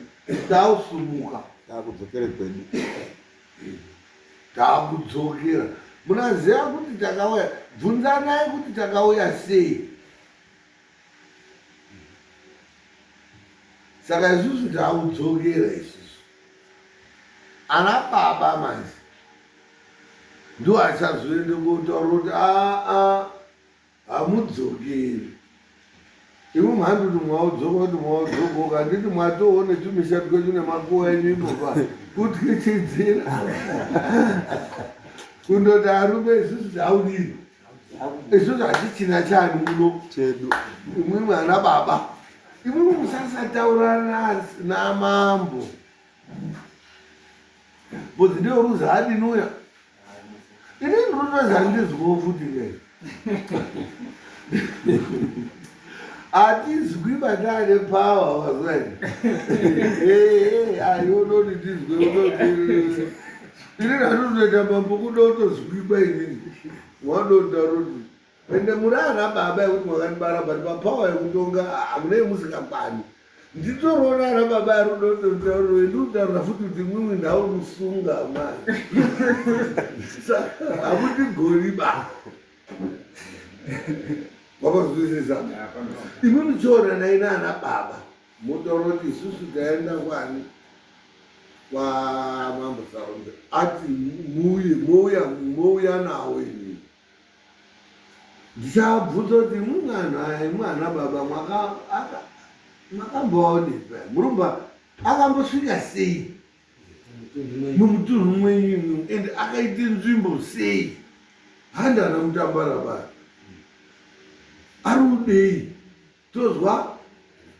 Tausumuka. Takudzokere kwedu. Takudzokera. Munaziva kuti takauya, bvunzanai kuti takauya sei. Saka isusu takudzokera isusu. Ana baba manje ndiwo achazoende kotaura kuti aa hamudzokeri. Imwe mhandoti mwaudzoka kuti mwaudzokoka handiti mwatowo netumisha twedu nemakuwa enyu imopa kutyichidzira kundoti arume isusu taudini isusu hatichina chani muno chedu imwimwi ana baba imwimwi musasataura namambo bcause ndiyo ruza adini uya ini ndinotozi handizwiwo futi kai hatizwi batane power wazwai ayonoti tizwe unoti ini ndatotoita mambo kuda kutozwikwa inini wadotaroti Ende muri ana baba ekuti makandibara but papower yekutonga hamunei musingakwani. Nditoriona ana baba arudototauriro ndikutaura futi kuti imwimwi ndauri kusunga mani. Saka hamutigoni ba. Wakazwisisa? Imwimwi chionanai naana baba motaura kuti isusu taenda kwani kwamambo Saronda ati muuye mouya mouya nawo imimi. Ndichavabvunza kuti imwi mwana imwi ana baba makambovaonepi murumba akambosvika sei mumutunhu mwenyu imwi and akaite nzvimbo sei handi ana mutambara ba ari kudei Tozwa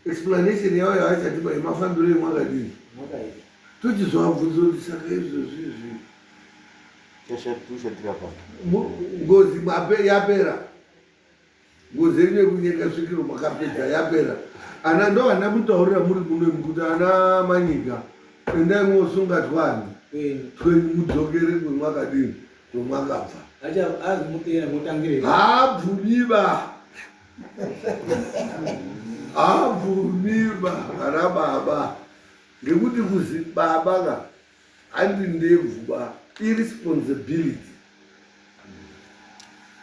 explanation yavo yavachatipa yemafambiro emwakadini tochizovabvunza kuti saka izvozvi izvi ngozi yapera ngozi yenyu yekunyenga svikiro makapedza yapera ana ndo vana mutaurira muri muno imi kuti ana manyika endai mosunga twani twenyu mudzokere kwemwakadini kwemwakabva haabvumiba Haabvumiba ana baba ngekuti kuzi baba ka handi ndebvu ba irresponsibility.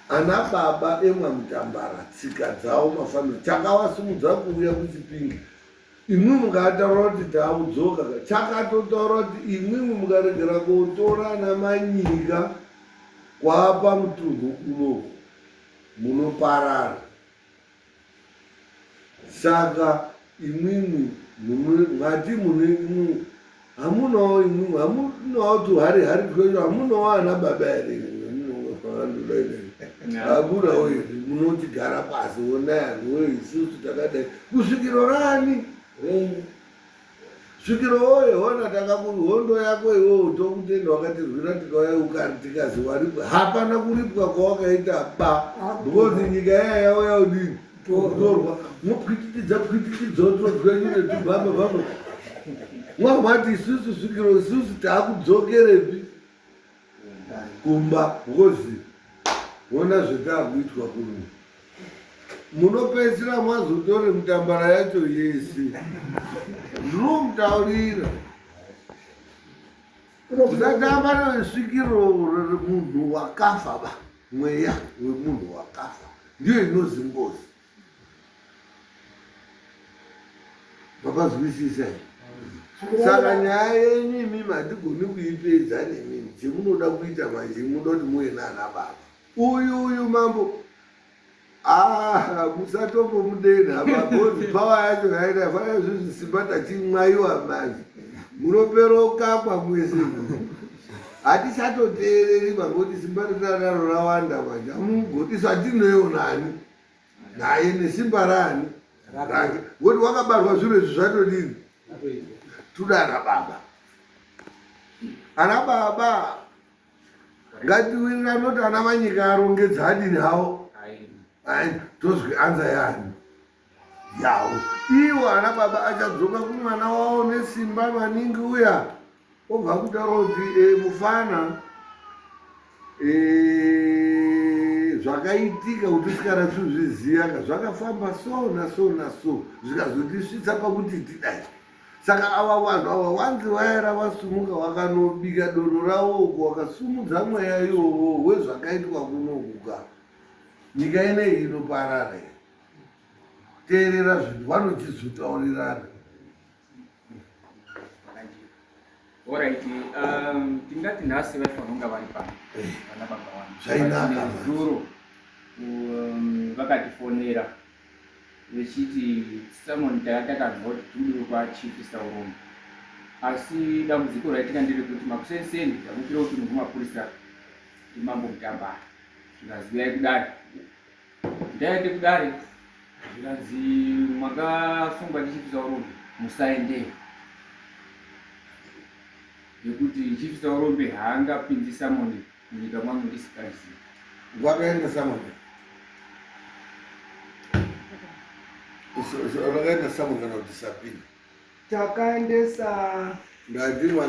Ana baba emwamutambara tsika dzawo mafamily chakawasimudza kuuya kuchipinge imwi mukataura kuti taudzoka ka chakatotaura kuti imwimwi mukaregera kotora ana manyika kwapa mutunhu kunoku munoparara saka imwimwi mati mune hamunawo imwimwi hamunawo tuhari hari twenyu hamunawo ana baba here hamunawo here munotigara pasi onai anhuwe isusu takadai kusvikiro rani renyu Svikiro woye hona takaku hondo yako iwewe tokutenda wakatirwira tikauya ukari tikazi waripwa hapana kuripwa kwawakaita ba because nyika yaya yauya udini kutorwa mopwititidza pwititidza twenyu netubhamba bhamba mwamati isusu svikiro isusu taakudzokerepi kumba because hona zvetaakuitwa kuno munopedzisira mwazotore mutambara yacho yese ndinomutaurira usatamba nesvikiro remunhu wakafa ba mweya wemunhu wakafa ndiyo inozi ngozi Makazwisisa here? Saka nyaya yenyu imimi hatigoni kuipedza nemimi. Chemunoda kuita manje munoda kuti muve nana baba. Uyu uyu mambo Ah, musatombomudenha mabhozi pawa yacho yaita fana zvinhu simba tachimwayiwa manje munopera ukakwa mwese hatichatoteereri mangoti simba ritanaro rawanda manje amugoti atinoyo nani naye nesimba rani rake ngoti wakabarwa zviro izvi zvatodini toda ana baba ana baba ngatiwirirane kuti ana manyika arongedza adini hawo tozwi anza yani yawo iwo ana baba achadzoka kumwana wawo nesimba maningi uya obva kutaura kuti e, mufana e, zvakaitika kuti usikanatsi ka zvakafamba so naso naso zvikazotisvitsa pakuti tidai. Saka ava vanhu ava wanzi vaera vasumuka vakanobika dono ravo uko vakasumudza mweya iwowo wezvakaitwa kunoku ka nyika ineyi inoparara iyi. Teerera zvinhu vanochizotaurirana. Alright, tingati nhasi vaifanira kunga vari pano eh, vana baba vangu. Zvainaka. Zuro vakatifonera vechiti summon tanga takanzwa kuti tiudiwe kwachief Saurombe asi dambudziko raitika nderekuti makuseniseni tamukira kuti munhu mapurisa ndimambo Mutambara zvikanzi uyai kudare ndaende kudare zvikanzi makasungwa ndichief Saurombe musaendeyo nekuti chief Saurombe haangapinzi summon munyika mwangu ndisikazivi. Vakaenda Samuel. Vakaenda Samuel kana kuti Sabina. Takaendesa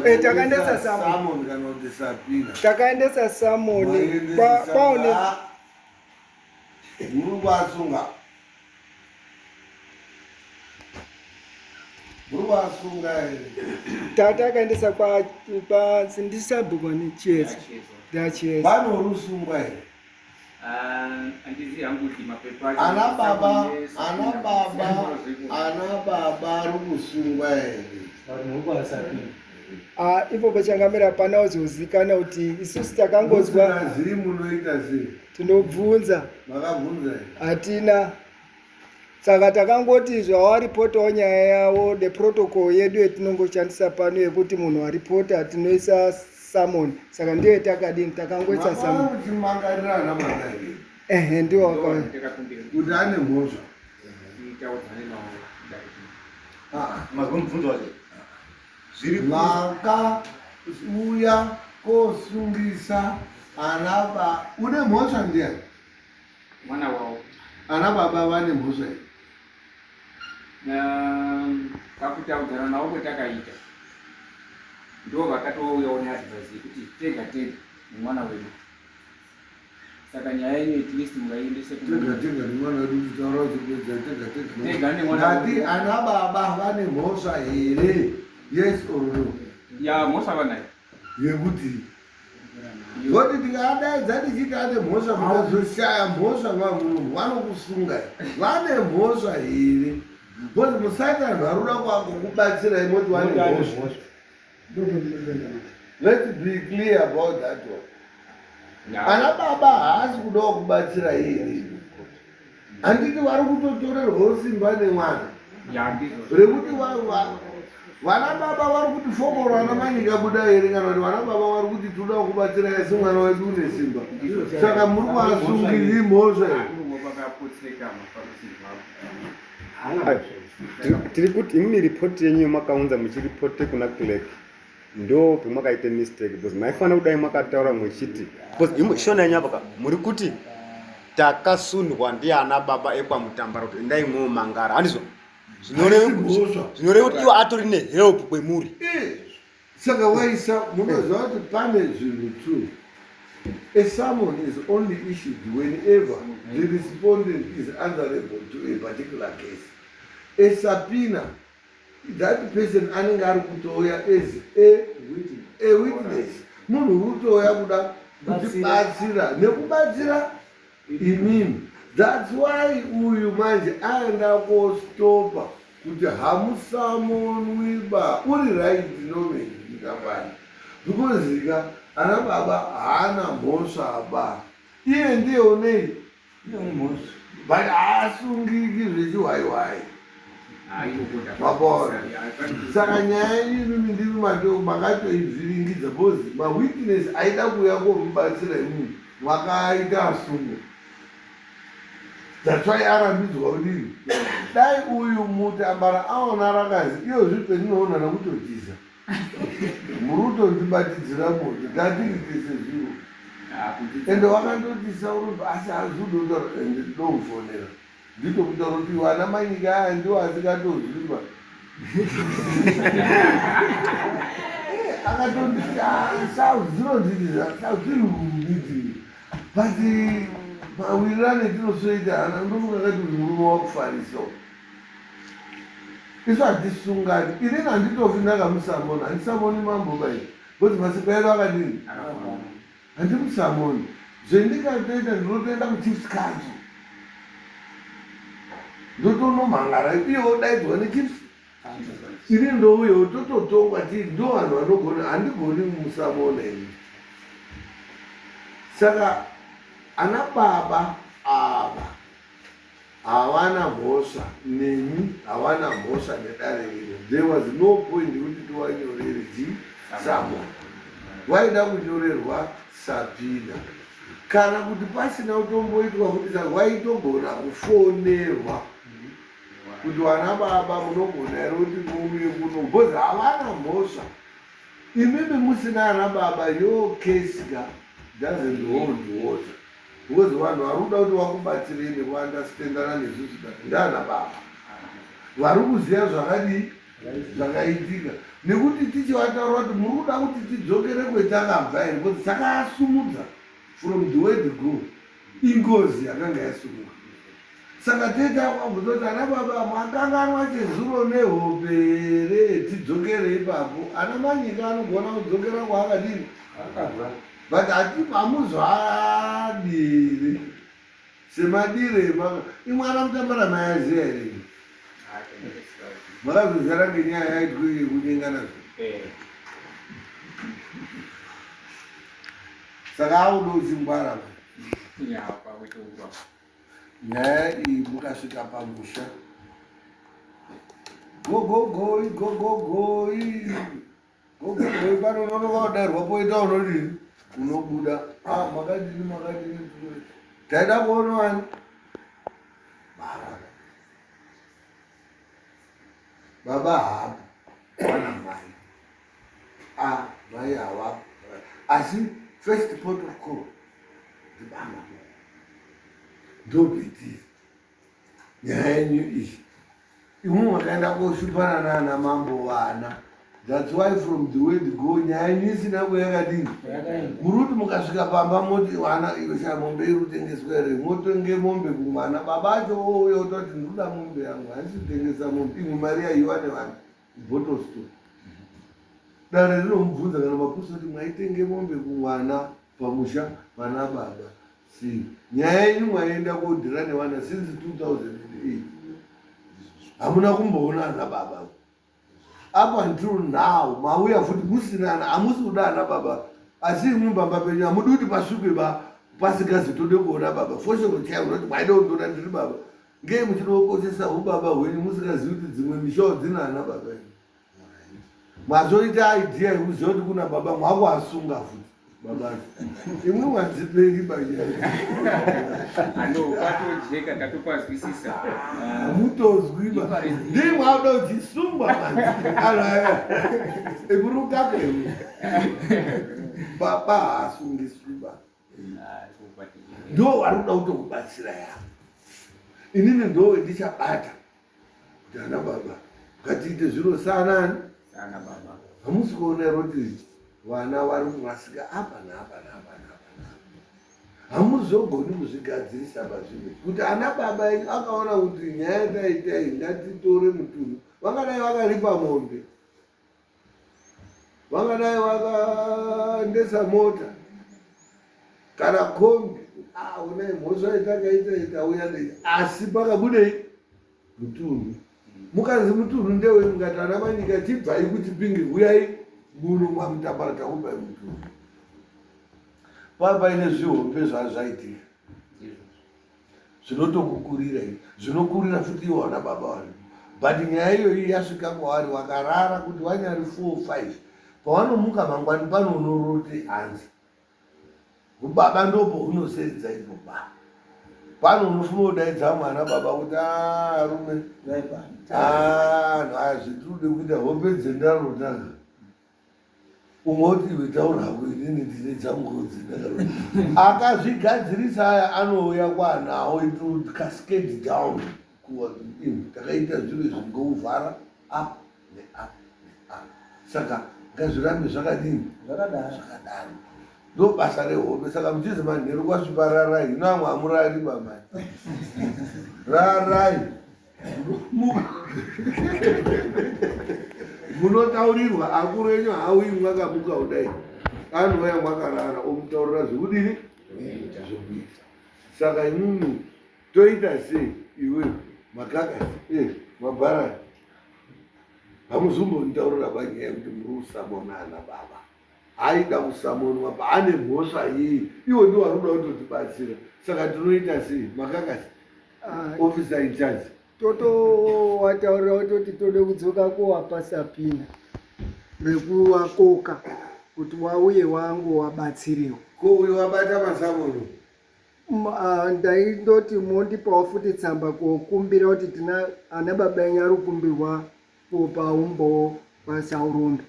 eh, takaendesa Samuel kana kuti Sabina. Takaendesa Samuel kwaone Muri kwasunga. Muri kwasunga here? Tata akaendesa kwa kwa ndisabhuku nechiedza. Ndachiedza. Vanorusungwa here? Handizivi hangu kuti mapepa acho Ana baba, ana baba, ana baba ari kusungwa here? Ah, ipo pachangamira hapana uzozikana kuti isusu takangonzwa Musingazivi munoita sei? Tinobvunza. Makabvunza here? Hatina. Saka takangoti zvawaripotawo nyaya yavo the protocol yedu yetinongoshandisa pano yekuti munhu aripota tinoisa summon saka ndiyo yatakadini takangoisa summon. Muchimangarira ana baba here? Ehe ndiwo wakauya. Kuti ane mhosva. Mazwa mubvunzo wacho. Zviri makauya kosungisa ana ba une mhosva ndiani? Mwana wavo. Ana baba vane mhosva here? Pakutaudzana navo kwetakaita ndo vakatouyawo neadvice yekuti tega tega nemwana wedu saka nyaya yenyu at least mungaiendese tega tega nemwana wedu kutaura uchipedza tega tega tega nemwana ndati ana baba vane mhosva here yes or no ya mhosva vanayo yekuti Ngoti tikadaidza tichiti ane mhosva mukazoshaya mhosva vamunhu vanokusungai vane mhosva here because musaita vanhu vari kuda kukubatsirai moti vane mhosva let's be clear about that one ana baba haasi kudawo kubatsira here handiti vari kutotorerwawo simba nemwana rekuti vana baba vari kuti fokoro ana manyika buda here kana kuti vana baba vari kuti toda kubatsira asi mwana wedu une simba saka muri kuasungiri mhosva tiri kuti imimi ripoti yenyu yamakaunza muchiripote kuna clerk ndo pemwakaita mistake because maifanira kudai mwakataura mwechiti because imwe shona yenyu apa ka muri kuti takasundwa ndiana baba ekwamutambara kuti endai mwomangara handizvo zvinoreva kuti iwo atori nehelp kwemuri eh, saka waisa munoziva kuti pane zvinhu two A summon is only issued whenever the respondent is answerable to a particular case. A subpoena that person anenge ari kutouya as a, a witness munhu uri kutouya kuda kutibatsira nekubatsira imimi that's why uyu manje aenda kostopa kuti hamusamonwiba uri right nomeni mutambani because ka Ana baba haana mhosva ba. Iye ndiye unei? But haasungiki zvechihwaiwai. Mapona. Saka nyaya yenyu imimi ndimi makatoivhiringidza because mawitness aida kuuya komubatsira imimi makaita asungwa. That's why arambidzwa kudini. Dai uyu mutambara aona rakazi iyo zvipe ndinoona nekutotiza. Muri kutondibatidzira moto tatiri tese zviro. Ende wakandoti sauro asi hazudotaura ende ndomufonera. Nditomutaura kuti vana manyika aya ndiwo asingatozwi ba. Eh, akatonditi ah, south dzinonditi south iri kumiti. But mawirirano etinosoita hana ndofunga kati uyu murume wakufarisa uyu. Isu hatisungani. Inini handitofi ndakamusamona. Handisamoni mambo bai. Because masimba edu akadini? Handimusamoni. Zvendikatoita ndinotoenda kuchief's council. Ndotonomhangara iye odaidzwa nechief's ini ndouyawo tototongwa tii ndo vanhu vanogona handigoni musamona ini saka ana baba ava havana mhosva nemi havana mhosva nedare rino there was no point yekuti tiwanyorere ji samon vaida kunyorerwa sapina kana kuti pasina kutomboitwa kuti waitogona kufonerwa kuti vana baba munogona here kuti muuye kuno because havana mhosva imimi musina ana baba your case ka doesn't hold water because vanhu vari kuda kuti vakubatsirei nekuandastendana nesusu but ndana baba vari kuziva zvakadii zvakaitika nekuti tichivataura kuti muri kuda kuti tidzokere kwetakabva here because takasumudza from the word go Ingozi yakanga yasumuka. Saka tete akabvunza kuti ana baba makanganwa chezuro nehope here tidzokere ipapo. Ana Manyika anogona kudzokera kwaakadini? Akabva. But hati hamuzvadiri semadire emaka. Imwe ana Mutambara maiaziva here imi? Makazozara ngenyaya yaitwa yekunyengana zve. Saka auda uchingwara nyaya iyi mukasvika pamusha gogogoi gogogoi gogogoi pano unonoka kudairwa poita unodini unobuda ah, makadini makadini taida kuona wani baba baba haapo wana mai Ah, mai havapo. Asi first port of call ndibaba. Ndobetiri. Nyaya yenyu iyi. Imwe makaenda koshupana nana mambo vana. That's why from the word go nyaya yenyu isina kuyakadini. Muri kuti mukasvika pamba moti vana iwe sha mombe iri kutengeswa here motenge mombe kumwana baba acho ouya ototi ndikuda mombe yangu handisi kutengesa mombe imwe mari yaiwa nevanhu. Bottle store. Dare rinomubvunza kana mapurisa kuti mwaitenge mombe kumwana pamusha pana baba. See, nyaya yenyu mwaenda kodhira nevana since 2008. Hamuna kumboona ana baba. Up until now mauya futi musina ana hamusi kuda ana baba. Asi imwi pamba penyu hamudi kuti pasvikwe ba pasingazi tode kuona baba. Foshoro chaiyo unoti mwaida kundiona ndiri baba. Ngei muchida kukoshesa hubaba hwenyu musingazivi kuti dzimwe mishawo dzina ana baba imi. Mazoita idea yekuziva kuti kuna baba mwakuasunga futi baba. Imwe mwadzipengi banyaya. Ano patojeka tatopazwisisa. Hamutozwi ba. Ndii mwakuda kuchisungwa manje. Anhu aya. Iburuka kwewe. Baba haasungiswi ba. Ndo vari kuda kutokubatsira ya inini ndo ndichabata kuti ana baba ngatiite zviro saanani hamusi kuona here kuti vana vari kurasika apa naapa naapa naapa naapa hamuzogoni kuzvigadzirisa pazvinhu kuti ana baba enyu akaona kuti nyaya yataitai ngatitore mutunhu vangadai vakaripa mombe vangadai vakaendesa mota kana kombi ah, onai mhosva yatakaita itauya nei asi pakabudei mutunhu mukanzi mutunhu ndewe mukati ana manyika chibvai kuti pinge huyai muno mwamutambara takupai mutunhu. Paa paine zvihombe zvazvaitika zvinotokukurira zvinokurira futi iwo vana baba varipo but nyaya iyoyi yasvika kwavari wakarara kuti wanyari 4 5 pawanomuka mangwani pano unorote hanzi ubaba ndopo hunosedza ipo ba pano unofuma kudaidza mwana baba kuti ah, arume ah, aya zvetirikude kuita hope dzendarotaka umwe oti iwe taura hako inini ndine dzanguwo dzendarota akazvigadzirisa aya anouya kwanawo it would cascade down takaita zviro izvi ngouvhara up neap neap saka ngazvirambe zvakadini zvakadaro ndo basa rehombe saka muchizi manheru kwasvipa rarai hino amwe amurari bamai rarai munotaurirwa akuru enyu hauyi mwakamuka kudai anouya mwakarara omutaurira zvekudini zvekuita saka imwimwi toita sei iwe makakasi eh, mabharani hamuzombonditaurira panyaya yekuti muri kusamona ana baba aida kusamonwa paane mhosva yei iwo ndiwo ari kuda kutotibatsira saka tinoita sei makakasi ah, officer in charge totowataurira kutoti tode kudzoka kowapa sapina rekuwakoka kuti wauye wangu wabatsiriwa ko uyo wabata masamono Ah, ndaindoti mondipawo futi tsamba kokumbira kuti tina ana baba enyu ari kukumbirwa kupa umbowo kwasaurombe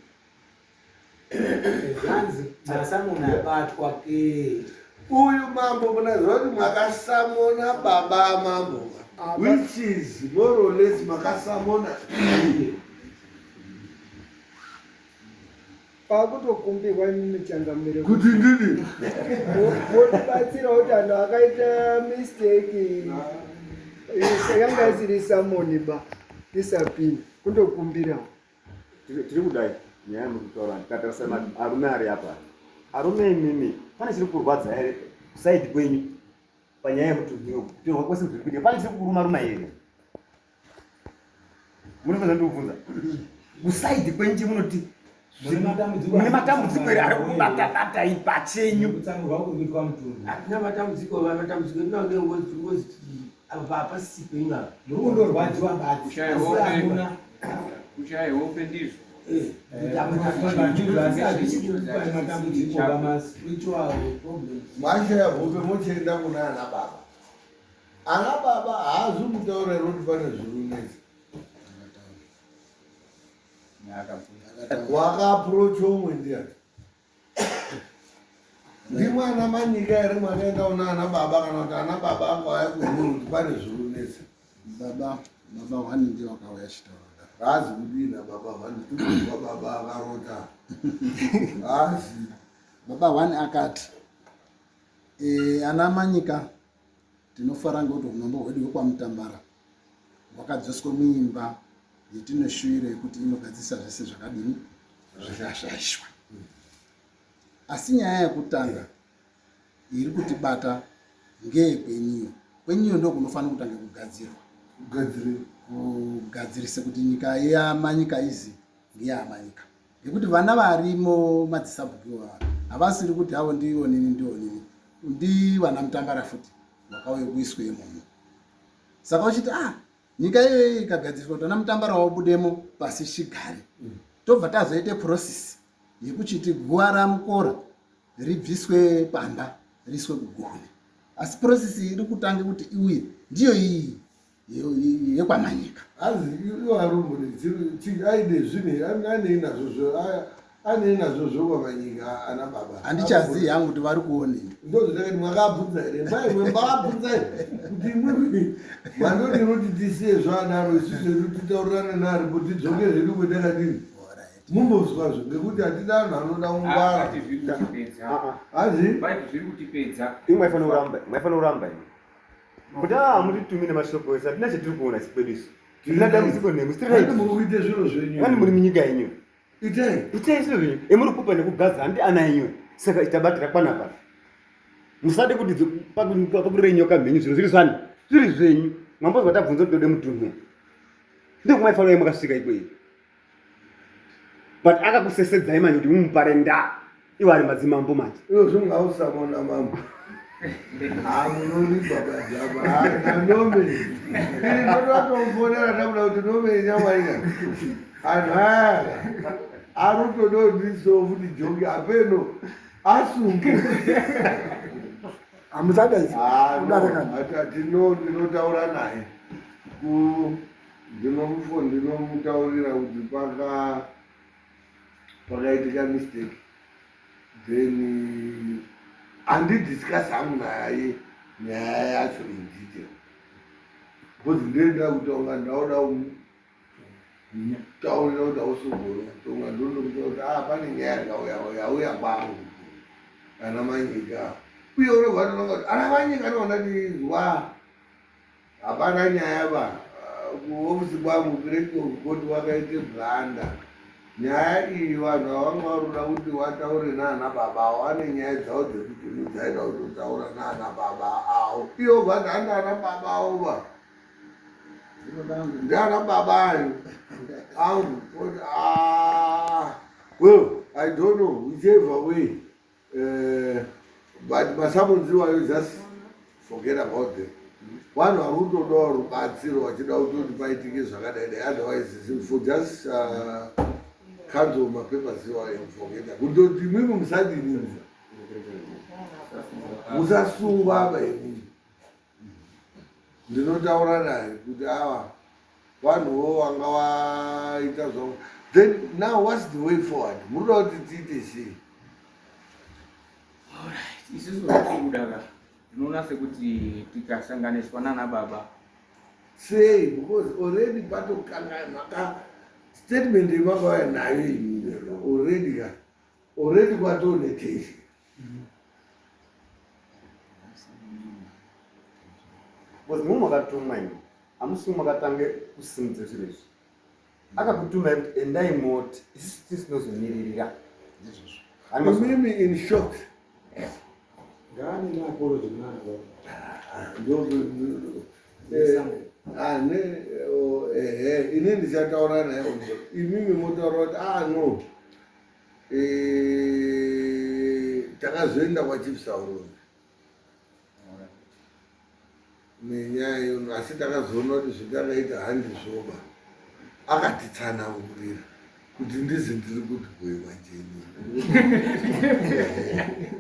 zvanzi masamona abatwa ke uyu mambo munaziva kuti makasamona baba amambo which is more or less makasamona Pakutokumbirwa imimi changamire kuti ndini motibatsira kuti anhu akaita mistake yanga isiri samoni ba isapini kundokumbirawo tiri kudai nyaya yamuri kutaura tikatarisa arume ari apa arume imimi pane chiri kurwadza here kusaidi kwenyu panyaya yekuti kutorwa kwese zviri kuitika pane chiri kuruma ruma here munofanira ndikubvunza kusaidi kwenyu chemunoti mune matambudziko here ari kubatabata pachenyu hatina matambudziko matambudziko edu nawo ngozi apa hapasisi penyu apa muri kundorwadziwa badzi kushaya hope ndizvo mashaya hope mochienda kuna ana baba Ana baba haazi kutaura here kuti pane zvirunetsa. Wakaapproach umwe ndiyani? Ndimwana manyika here mwakaenda una ana baba kana kuti ana baba anga auya kwemuri kuti pane zvirunetsa? Baba, baba hwani ndiye wakauya achitaura. Haazi kudii nababa hwani tikuziva baba akarota. Haazi. Baba hwani akati e, ana manyika Tinofara ngekuti umambo hwedu hwekwaMutambara hwakadzoswa muimba yetinoshuwira yekuti inogadzirisa zvese zvakadini zvakashaishwa. Asi nyaya yekutanga iri kutibata ngeyekwenyuyo. Kwenyuyo ndokunofanira kutanga kugadzirwa. Kugadzirisa kuti nyika yamanyika izi ngeyamanyika. Ngekuti vana varimo madzisabhuku ava havasiri kuti havo ndionini ndionini ndivana mutambara futi vakauye kuiswe imomo saka uchiti ah nyika iyoyi ikagadziriswa kuti vana mutambara wabudemo pasi chigare tobva tazoite process yekuchiti guva ramukora ribviswe pamba riiswe kuguhune asi process iri kutange kuti iuye ndiyo iyi yekwamanyika hanzi iwo arumbune aine zvine anei nazvo anei nazvo zvokwamanyika ana baba handichazivi hangu kuti vari kuonei ndozvandakati mwakabvunza here mbaimwe mbakabvunzai kuti imwimwi mandodii kuti tisiye zvadaro isu zvedu titaurirane naaripo tidzoke zvedu kwetakadini mumbozwazvo ngekuti hatida anhu anoda kungwara hanzi imwe maifanira kuramba imwe Kuti ah mutitumire nemashoko ese hatina chatiri kuona isu kwedu isu. Hatina dambudziko nemi. Tiri right. Muri kuita zviro zvenyu. Ani muri munyika yenyu. Itai. Itai zviro zvenyu. Emuri kupa nekugaza handi ana enyu. Saka itabatira kwana pana. Musade kuti pakurire nyoka mhenyu zviro zviri zvani. Zviri zvenyu. Mambozwa tabvunza kuti tode mutunhu. Ivo ari madzimambo manje. Ivo zvingausamona mambo. Ah, munoripa bajaba. Ah, nanome. Ini ndototomufonera ndakuda kuti nome nyamwaika. Anhu aya arutododiso futi joki apeno asunge. Hamusadaidzi. Ah, Kudare kana. Tino ndinotaura naye. Ku ndinomufo ndinomutaurira kuti paka pakaitika mistake then handidiscuss hangu naye nyaya yacho in detail because ndinoenda kutonga ndaoda kutaurira kuti hausogona kutonga ndondokuta kuti ah pane nyaya yakauya yauya kwangu ana manyika uye unobva tononga kuti ana manyika anoona ndizwa Hapana nyaya ba kuhofisi kwangu kurekoti wakaite blanda nyaya iyi vanhu avanga varoda kuti wataure naana baba avo ane nyaya dzavo dzekuti dzaida kutotaura naana baba avo iyo bva ndanda ana baba avo ba ndiana baba ayo angu ah, well i don't know whichever way But masamonzi iwayo just forget about them. Vanhu vari kutodawo rubatsiro vachida kutoti paitike zvakadai dai otherwise for just cancel mapapers iwayo and forget kutoti imwimwi musadini musasungwa ava imwimwi ndinotaura naye kuti ava vanhuwo vanga vaita zvavo then now what's the way forward muri kuda kuti tiite sei isusu zvatikuda ka tinoona sekuti tikasanganiswa nana baba sei because already patokanganaka statement yemakauya nayo ini already ka already kwatone tension Because mumwe makatumwa imi hamusi makatange kusimudza zviro izvi akakutumai kuti endai moti isusu tisi tinozomiririra imimi in short ini ndichataura naye imimi motaura kuti ah no Eh, takazoenda kwachief Saurombe nenyaya iyono asi takazoona kuti zvatakaita handizvoba akatitsanangurira kuti ndizi ndiri kuti boy manje inini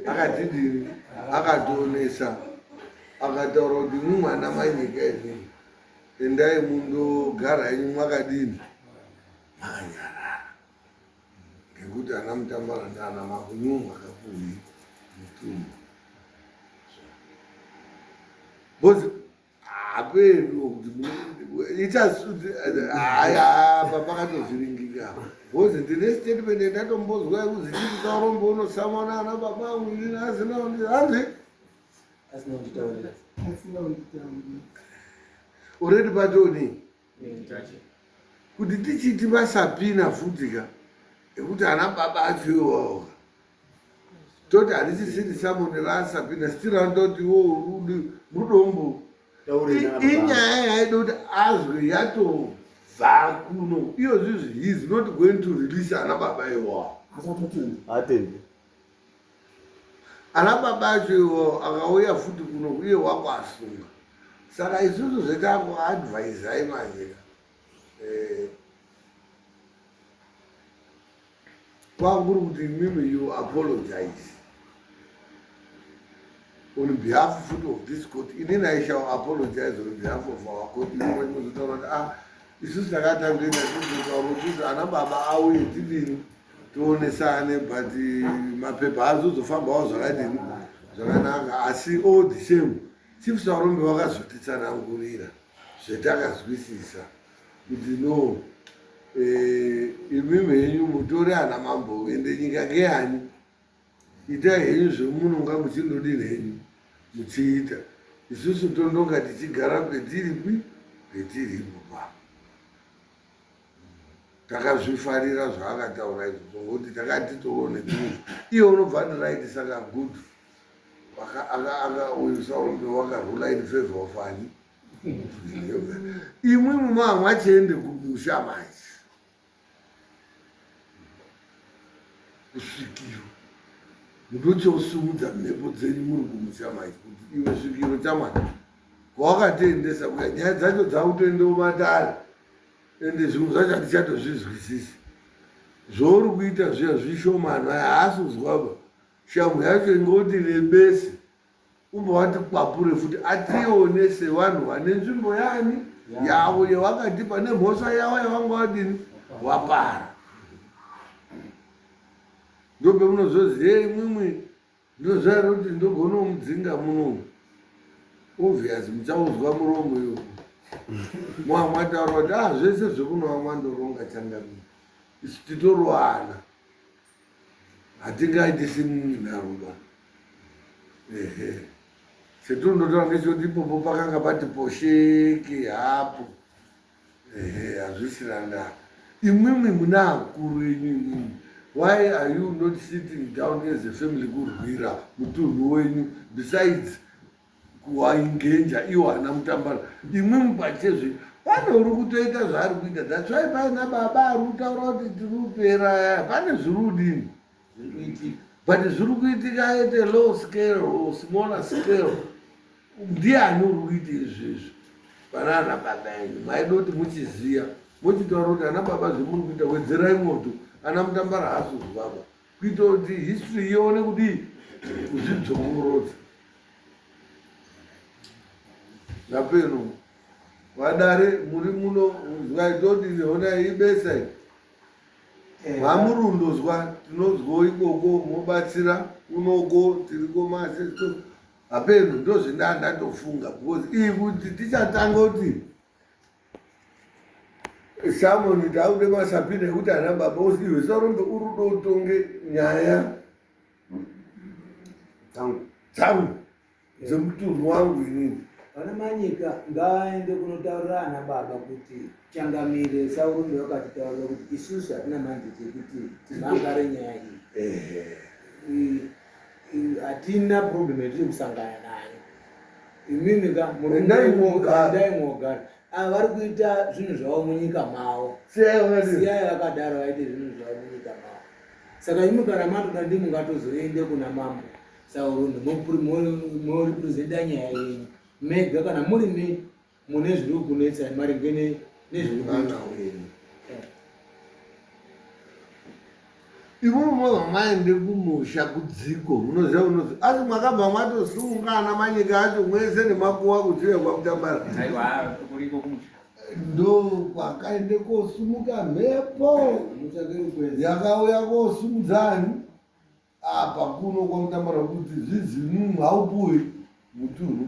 akatidini akationesa akataura kuti imwi mwana manyika inini endai mundogara henyu mwakadini makanyarara ngekuti ana mutambara ndaana makunyu makapuwi mutumbu because hapedu kuti ichahaya pakatozviringika because ndine statement yandatombozwa yekuzi chikusaurombo unosamana ana baba angu inini asina hanzi already patoni kuti tichiti vasapina futi ka ekuti ana baba acho iwawo toti harisisiri samoni raasapina still anototi wo mudombo inyaya yaida kuti azwe yatobva kuno iyo zvizvi he is not going to release ana baba iwawo atendi Ana baba acho iwo akauya futi kuno uye wakwasunga saka isusu zvetakuadvaisai manje eh, kwakuri kuti imimi you apologize on behalf futi of this court inini i shall apologize on behalf of our court imozotaura kuti ah isusu takatangoita tizotaura kuti ana baba auye tidini tionesane but mapepa azozofambawo zvakadini zvakanaka asi all the same chief saurombe vakazotitsanangurira zvetakazwisisa kuti no eh, imimi henyu mutori ana mambo ende nyika ngeyani itai henyu zvemunonga muchindodini henyu muchiita isusu tondonga tichigara petiripi petiripo pa Takazvifarira zvaakataura izvozvo ngokuti takati titoriwo nedzimwe iye unobva ati right saka good uyu saurombe wakarula in favor of ani imwi mumamwachiende kumusha manje kusvikiro. Mutochosumudza mhepo dzenyu muri kumusha manje kuti iwe svikiro chamwana kwawakatiendesa kuya nyaya dzacho dzakutoendewo matare ende zvimwe zvacho hatichatozvizwisisi zvauri kuita zviya zvishomana haasi kuzwaba shamhu yacho ingoti rebese umbovati kwapure futi atione sevanhu vane nzvimbo yani yavo yavakatipa nemhosva yavo yavanga vadini wapara ndopemunozoziva imwimwi Ndinoziva here kuti ndogona kumudzinga muno obvious muchauzwa muromo iwo mwamwataura kuti ah zvese zvekunova mwandoronga changamire isu titorovana hatingaiti simunharuba ehe setinondotaura ngechekuti ipopo pakanga pati posheke hapo Ehe, hazvisina ndaa. Imwimwi muna akuru enyu imwimwi. Why are you not sitting down as a family kurwira mutunhu wenyu besides kuwaingenja iwo ana mutambara imwimwi pachezve pane uri kutoita zvaari kuita that's why paina baba ari kutaura kuti tiri kupera aya pane zviri kudini but zviri kuitika at a low scale or smaller scale Ndiani uri kuita izvezvi pana ana baba enyu? Maida kuti muchiziya mochitaura kuti ana baba zvemuri kuita wedzerai moto ana mutambara haasi kuzvaba kuita kuti history ione kudii kuzvidzokorodza napeno vadare muri muno nzwai todini honai ibesa iri eh, mamurundozwa tinonzwawo ikoko mobatsira unoko tiriko mase Hapeno ndozvendaa ndatofunga because iyi kuti tichatanga kuti Samoni taude masapina ekuti ana baba usiwe sarombe urudo utonge nyaya dzangu dzangu dzemutunhu wangu inini. Vana Manyika ngavaende kunotaurira ana baba kuti changamire Saurombe vakatitaurira kuti isusu hatina mandate yekuti timhangare nyaya iyi. Hatina problem yatiri kusangana nayo imimi ka Endai mwogara. endai mwogara ava vari kuita zvinhu zvavo munyika mavo siyai vakadaro vaite zvinhu zvavo munyika mavo saka imi kana matoda ndi mungatozoende kuna mambo saurundu moripresenta nyaya yenyu mega kana muri mi mune zviri kukunetsai maringe nezviri kuita Imwimwi mobva maende kumusha kudziko munoziva unozi asi mwakabva mwatosunga ana manyika acho mwese nemakuwa kudzive kwakutambara ndo kwakaende kosumuka mhepo yakauya kosumudzani apa kuno kwamutambara kuti zvizi mumwe haupuwi mutunhu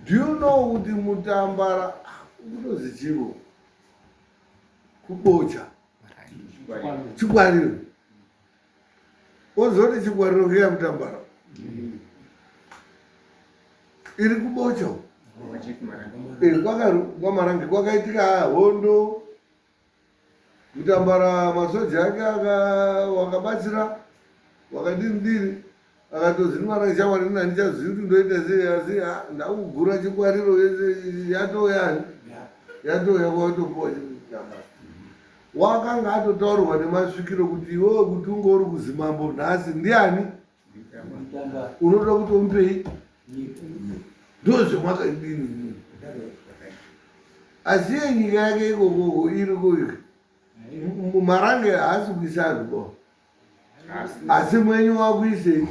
do you know kuti mutambara kutozi chiro kubocha chikwariro ozoti chikwariro keya mutambara iri kubocha eh, kwamarange kwakaitika hondo Mutambara masoja ake wakabatsira wakadini dini akatozi mwana shamwari ini handichazivi kuti ndoita sei asi ndakugura chikwariro yese yatouya yatouya kwatopuwa chitambara wakanga atotaurirwa nemasvikiro kuti iwewe kuti unge uri kuzimambo nhasi ndiani unoda kuti umupei ndozvemwakadini asi iye nyika yake ikokoko iriko iri marange haasi kuisa anhu bo asi mwenyu wakuisei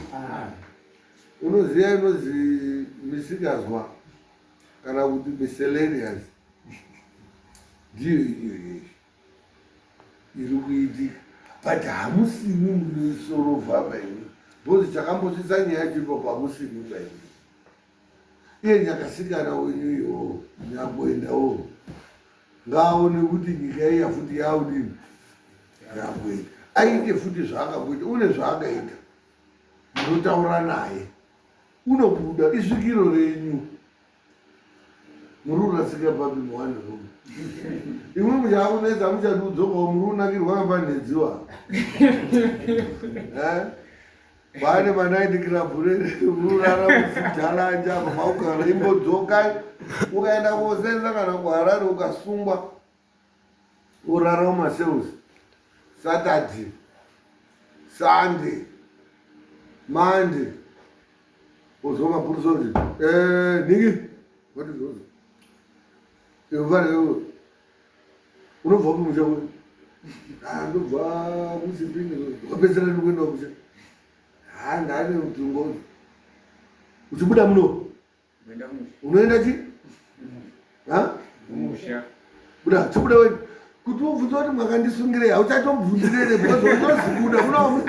unoziva inozi misikazwa kana kuti miscellaneous ndiyo iyo yeshe iri kuitika but hamusimi munoisorovha baimi because chakambosvitsa nyaya yacho ipapo hamusimi baimi iye nyakasikana wenyu iyowo nyakuendawo ngaaone kuti nyika iya futi yaudini yakuenda aite futi zvaakakuita une zvaakaita munotaura naye unobuda isvikiro renyu muri kurasika papi muwani room imwe muchakunetsa muchadi kudzokawo muri kunakirwa napanhedziwa eh? Pane manaiti club rurara musidhalanja apa maugara imbodzokai ukaenda kosenza kana kuharare ukasungwa urara mumacells Saturday Sunday. Mande wozwa mapurisa kuti eh, nhingi what is those? Iwe unobva kupi musha kwenyu? Ah, ndobva kuchipinge. Wapedzisira ndikuenda kumusha. Ha, ndane mutungo. Uchibuda muno. Unoenda chi? Ha? Kumusha. Buda, chibuda wewe. Kuti ubvunze kuti makandisungirei, hauchatobvunzirere because unozibuda uno.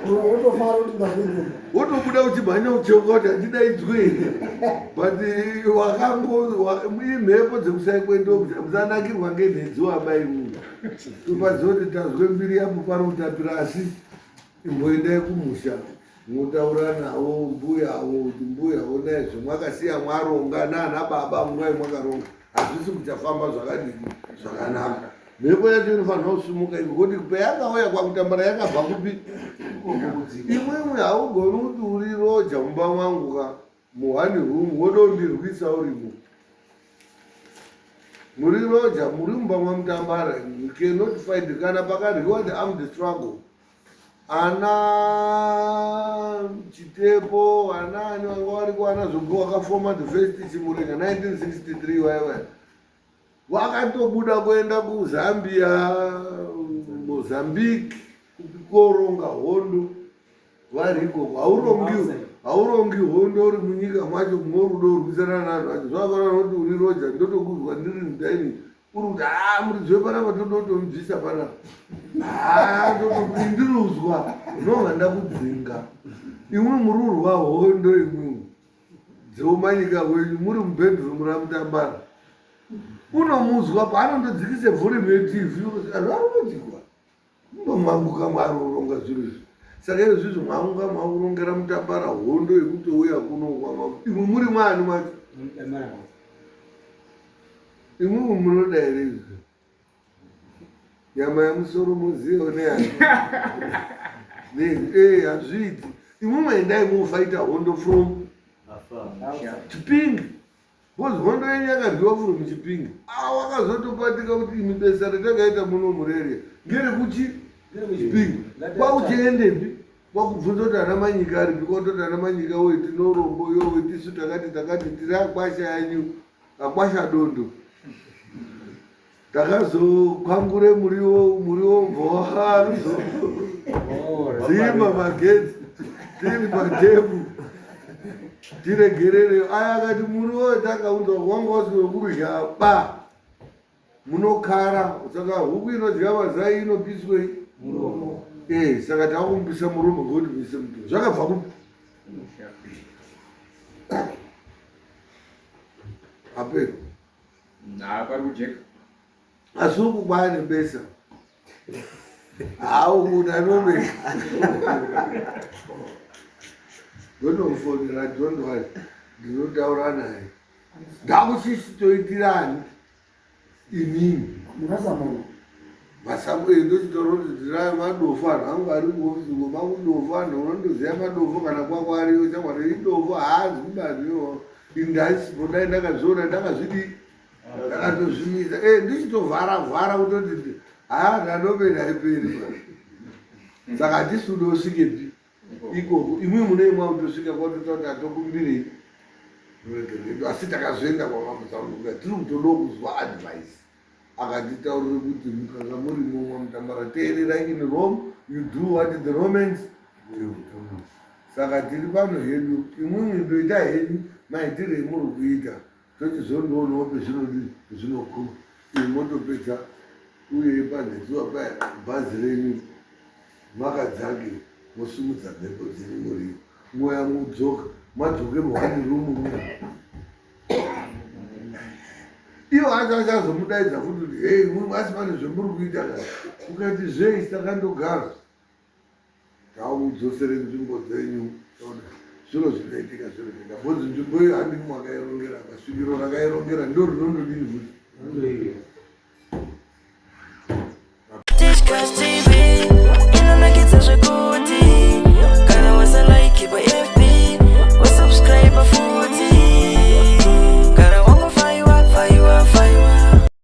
Wotofara kuti ndazvinzwa. Wotobuda uchimhanya ucheuka kuti handidaidzwe here. But wakango imhepo dzekusaikwendiwo musanakirwa ngenhedzi wabai munhu. Topaziva kuti tazwe mbiri yapo pari kutapira asi imboendai kumusha. Motaura navo mbuya avo kuti mbuya honai zvemwakasiya mwaronga nana baba nguva yemwakaronga hazvisi kuchafamba zvakadini zvakanaka. Mhepo yacho inofanirwa kusimuka iko kuti payakauya kwakutambara yakabva kupi? Imwimwi haugoni kuti uri roja mumba mwangu ka muhani room wodondirwisa urimo. Muri roja muri mumba mwamutambara you cannot find kana pakaryiwa the armed struggle. Ana Chitepo, ana ani vanga variko ana Zombo wakafoma the first Chimurenga 1963 vaya vaya. Vakatobuda kuenda kuZambia, Mozambique koronga hondo vari ikoko. Haurongi haurongi hondo uri munyika mwacho mworudo urwisana navanhu vacho. Zvakafanana kuti uri roja ndotokuzwa ndiri mudining uri kuti haa muridzi wepanapa toda kutomubvisa panapa haa ndotokuindiruzwa ndinobva ndakudzinga imwe muri urwa hondo imwimwe dzeumanyika wenyu muri mubedroom ramutambara unomuzwa paanondodzikise volume yetv anhu arikudzikwa Mumba mangu mwari uronga zviro izvi. Saka izvizvi mwaunga mwaurongera mutambara hondo yekutouya kuno kwamambo. Imwi muri mwani mwacho? Imwimwi munoda here izvi? Nyama yemusoro moziva neyani? Eh, hazviiti. Imwimwi endai mofaita hondo from Chipinge. Because hondo yenyu yakarwiwa from Chipinge. Ah, wakazotopatika kuti imi besa ratakaita muno mureria ngerekuchi Chipinge. Kwakuchiendepi? Kwakubvunza kuti ana Manyika aripi? Kwakutoti ana Manyika woye tinorombo yowe tisu takati takati tiri akwasha yanyu akwasha dondo. Takazokwangure muriwo muriwo ubva wazodzima magetsi tiri patebhu tiregerere aya akati muriwo takaunzwa wanga wasi wekurya ba munokara saka huku inodya mazai inopiswei eh saka takumupisa muromo ngekuti muise muto zvakabva kupi apero Haa pari kujeka. Asi uku kwaane besa. Haa uku ndanobesa. Ndotomufonera don't worry. Ndinotaura naye. Ndakuchisitoitirani imimi. Mukasamona. Masango eh, ndochitaura kuti ndinayo madofo anhu angu ari kuofisi uko makudofo anhu unondoziva madofo kana kwako ariyo chamwari idofo haazwi bani Indasi dai ndakazviona ndakazvidii ndakatozvimisa eh ndichitovhara vhara kutoti haa ndanopera haiperi saka hatisi kuda usvikepi ikoko imwe munei mwakutosvika kwatotaura kuti atokumbirei ruregerero asi takazoenda kwamamutsanguka tiri kutodawo kuzwa advice Akatitaurira kuti mukanga murimo mwamutambara teererai in Rome you do what the Romans do. Saka tiri pano hedu imwimwi ndoita henyu maitire emuri kuita tochizondoonawo pezvinodii pezvinoguma imi motopedza uye panhedziwa paya bhazi renyu makadzake mosimudza mhepo dzenyu muriyo mwoya mudzoka madzoke muhani rumu muya ivo acho achazomudaidza futi kuti hei mumwe asi pane zvemuri kuita ka ukati zvei takandogara taudzosere nzvimbo dzenyu zviro zvinoitika zviro zvega bcause nzvimbo iyo handi mwakairongera ka svikiro rakairongera ndo rinondodini futi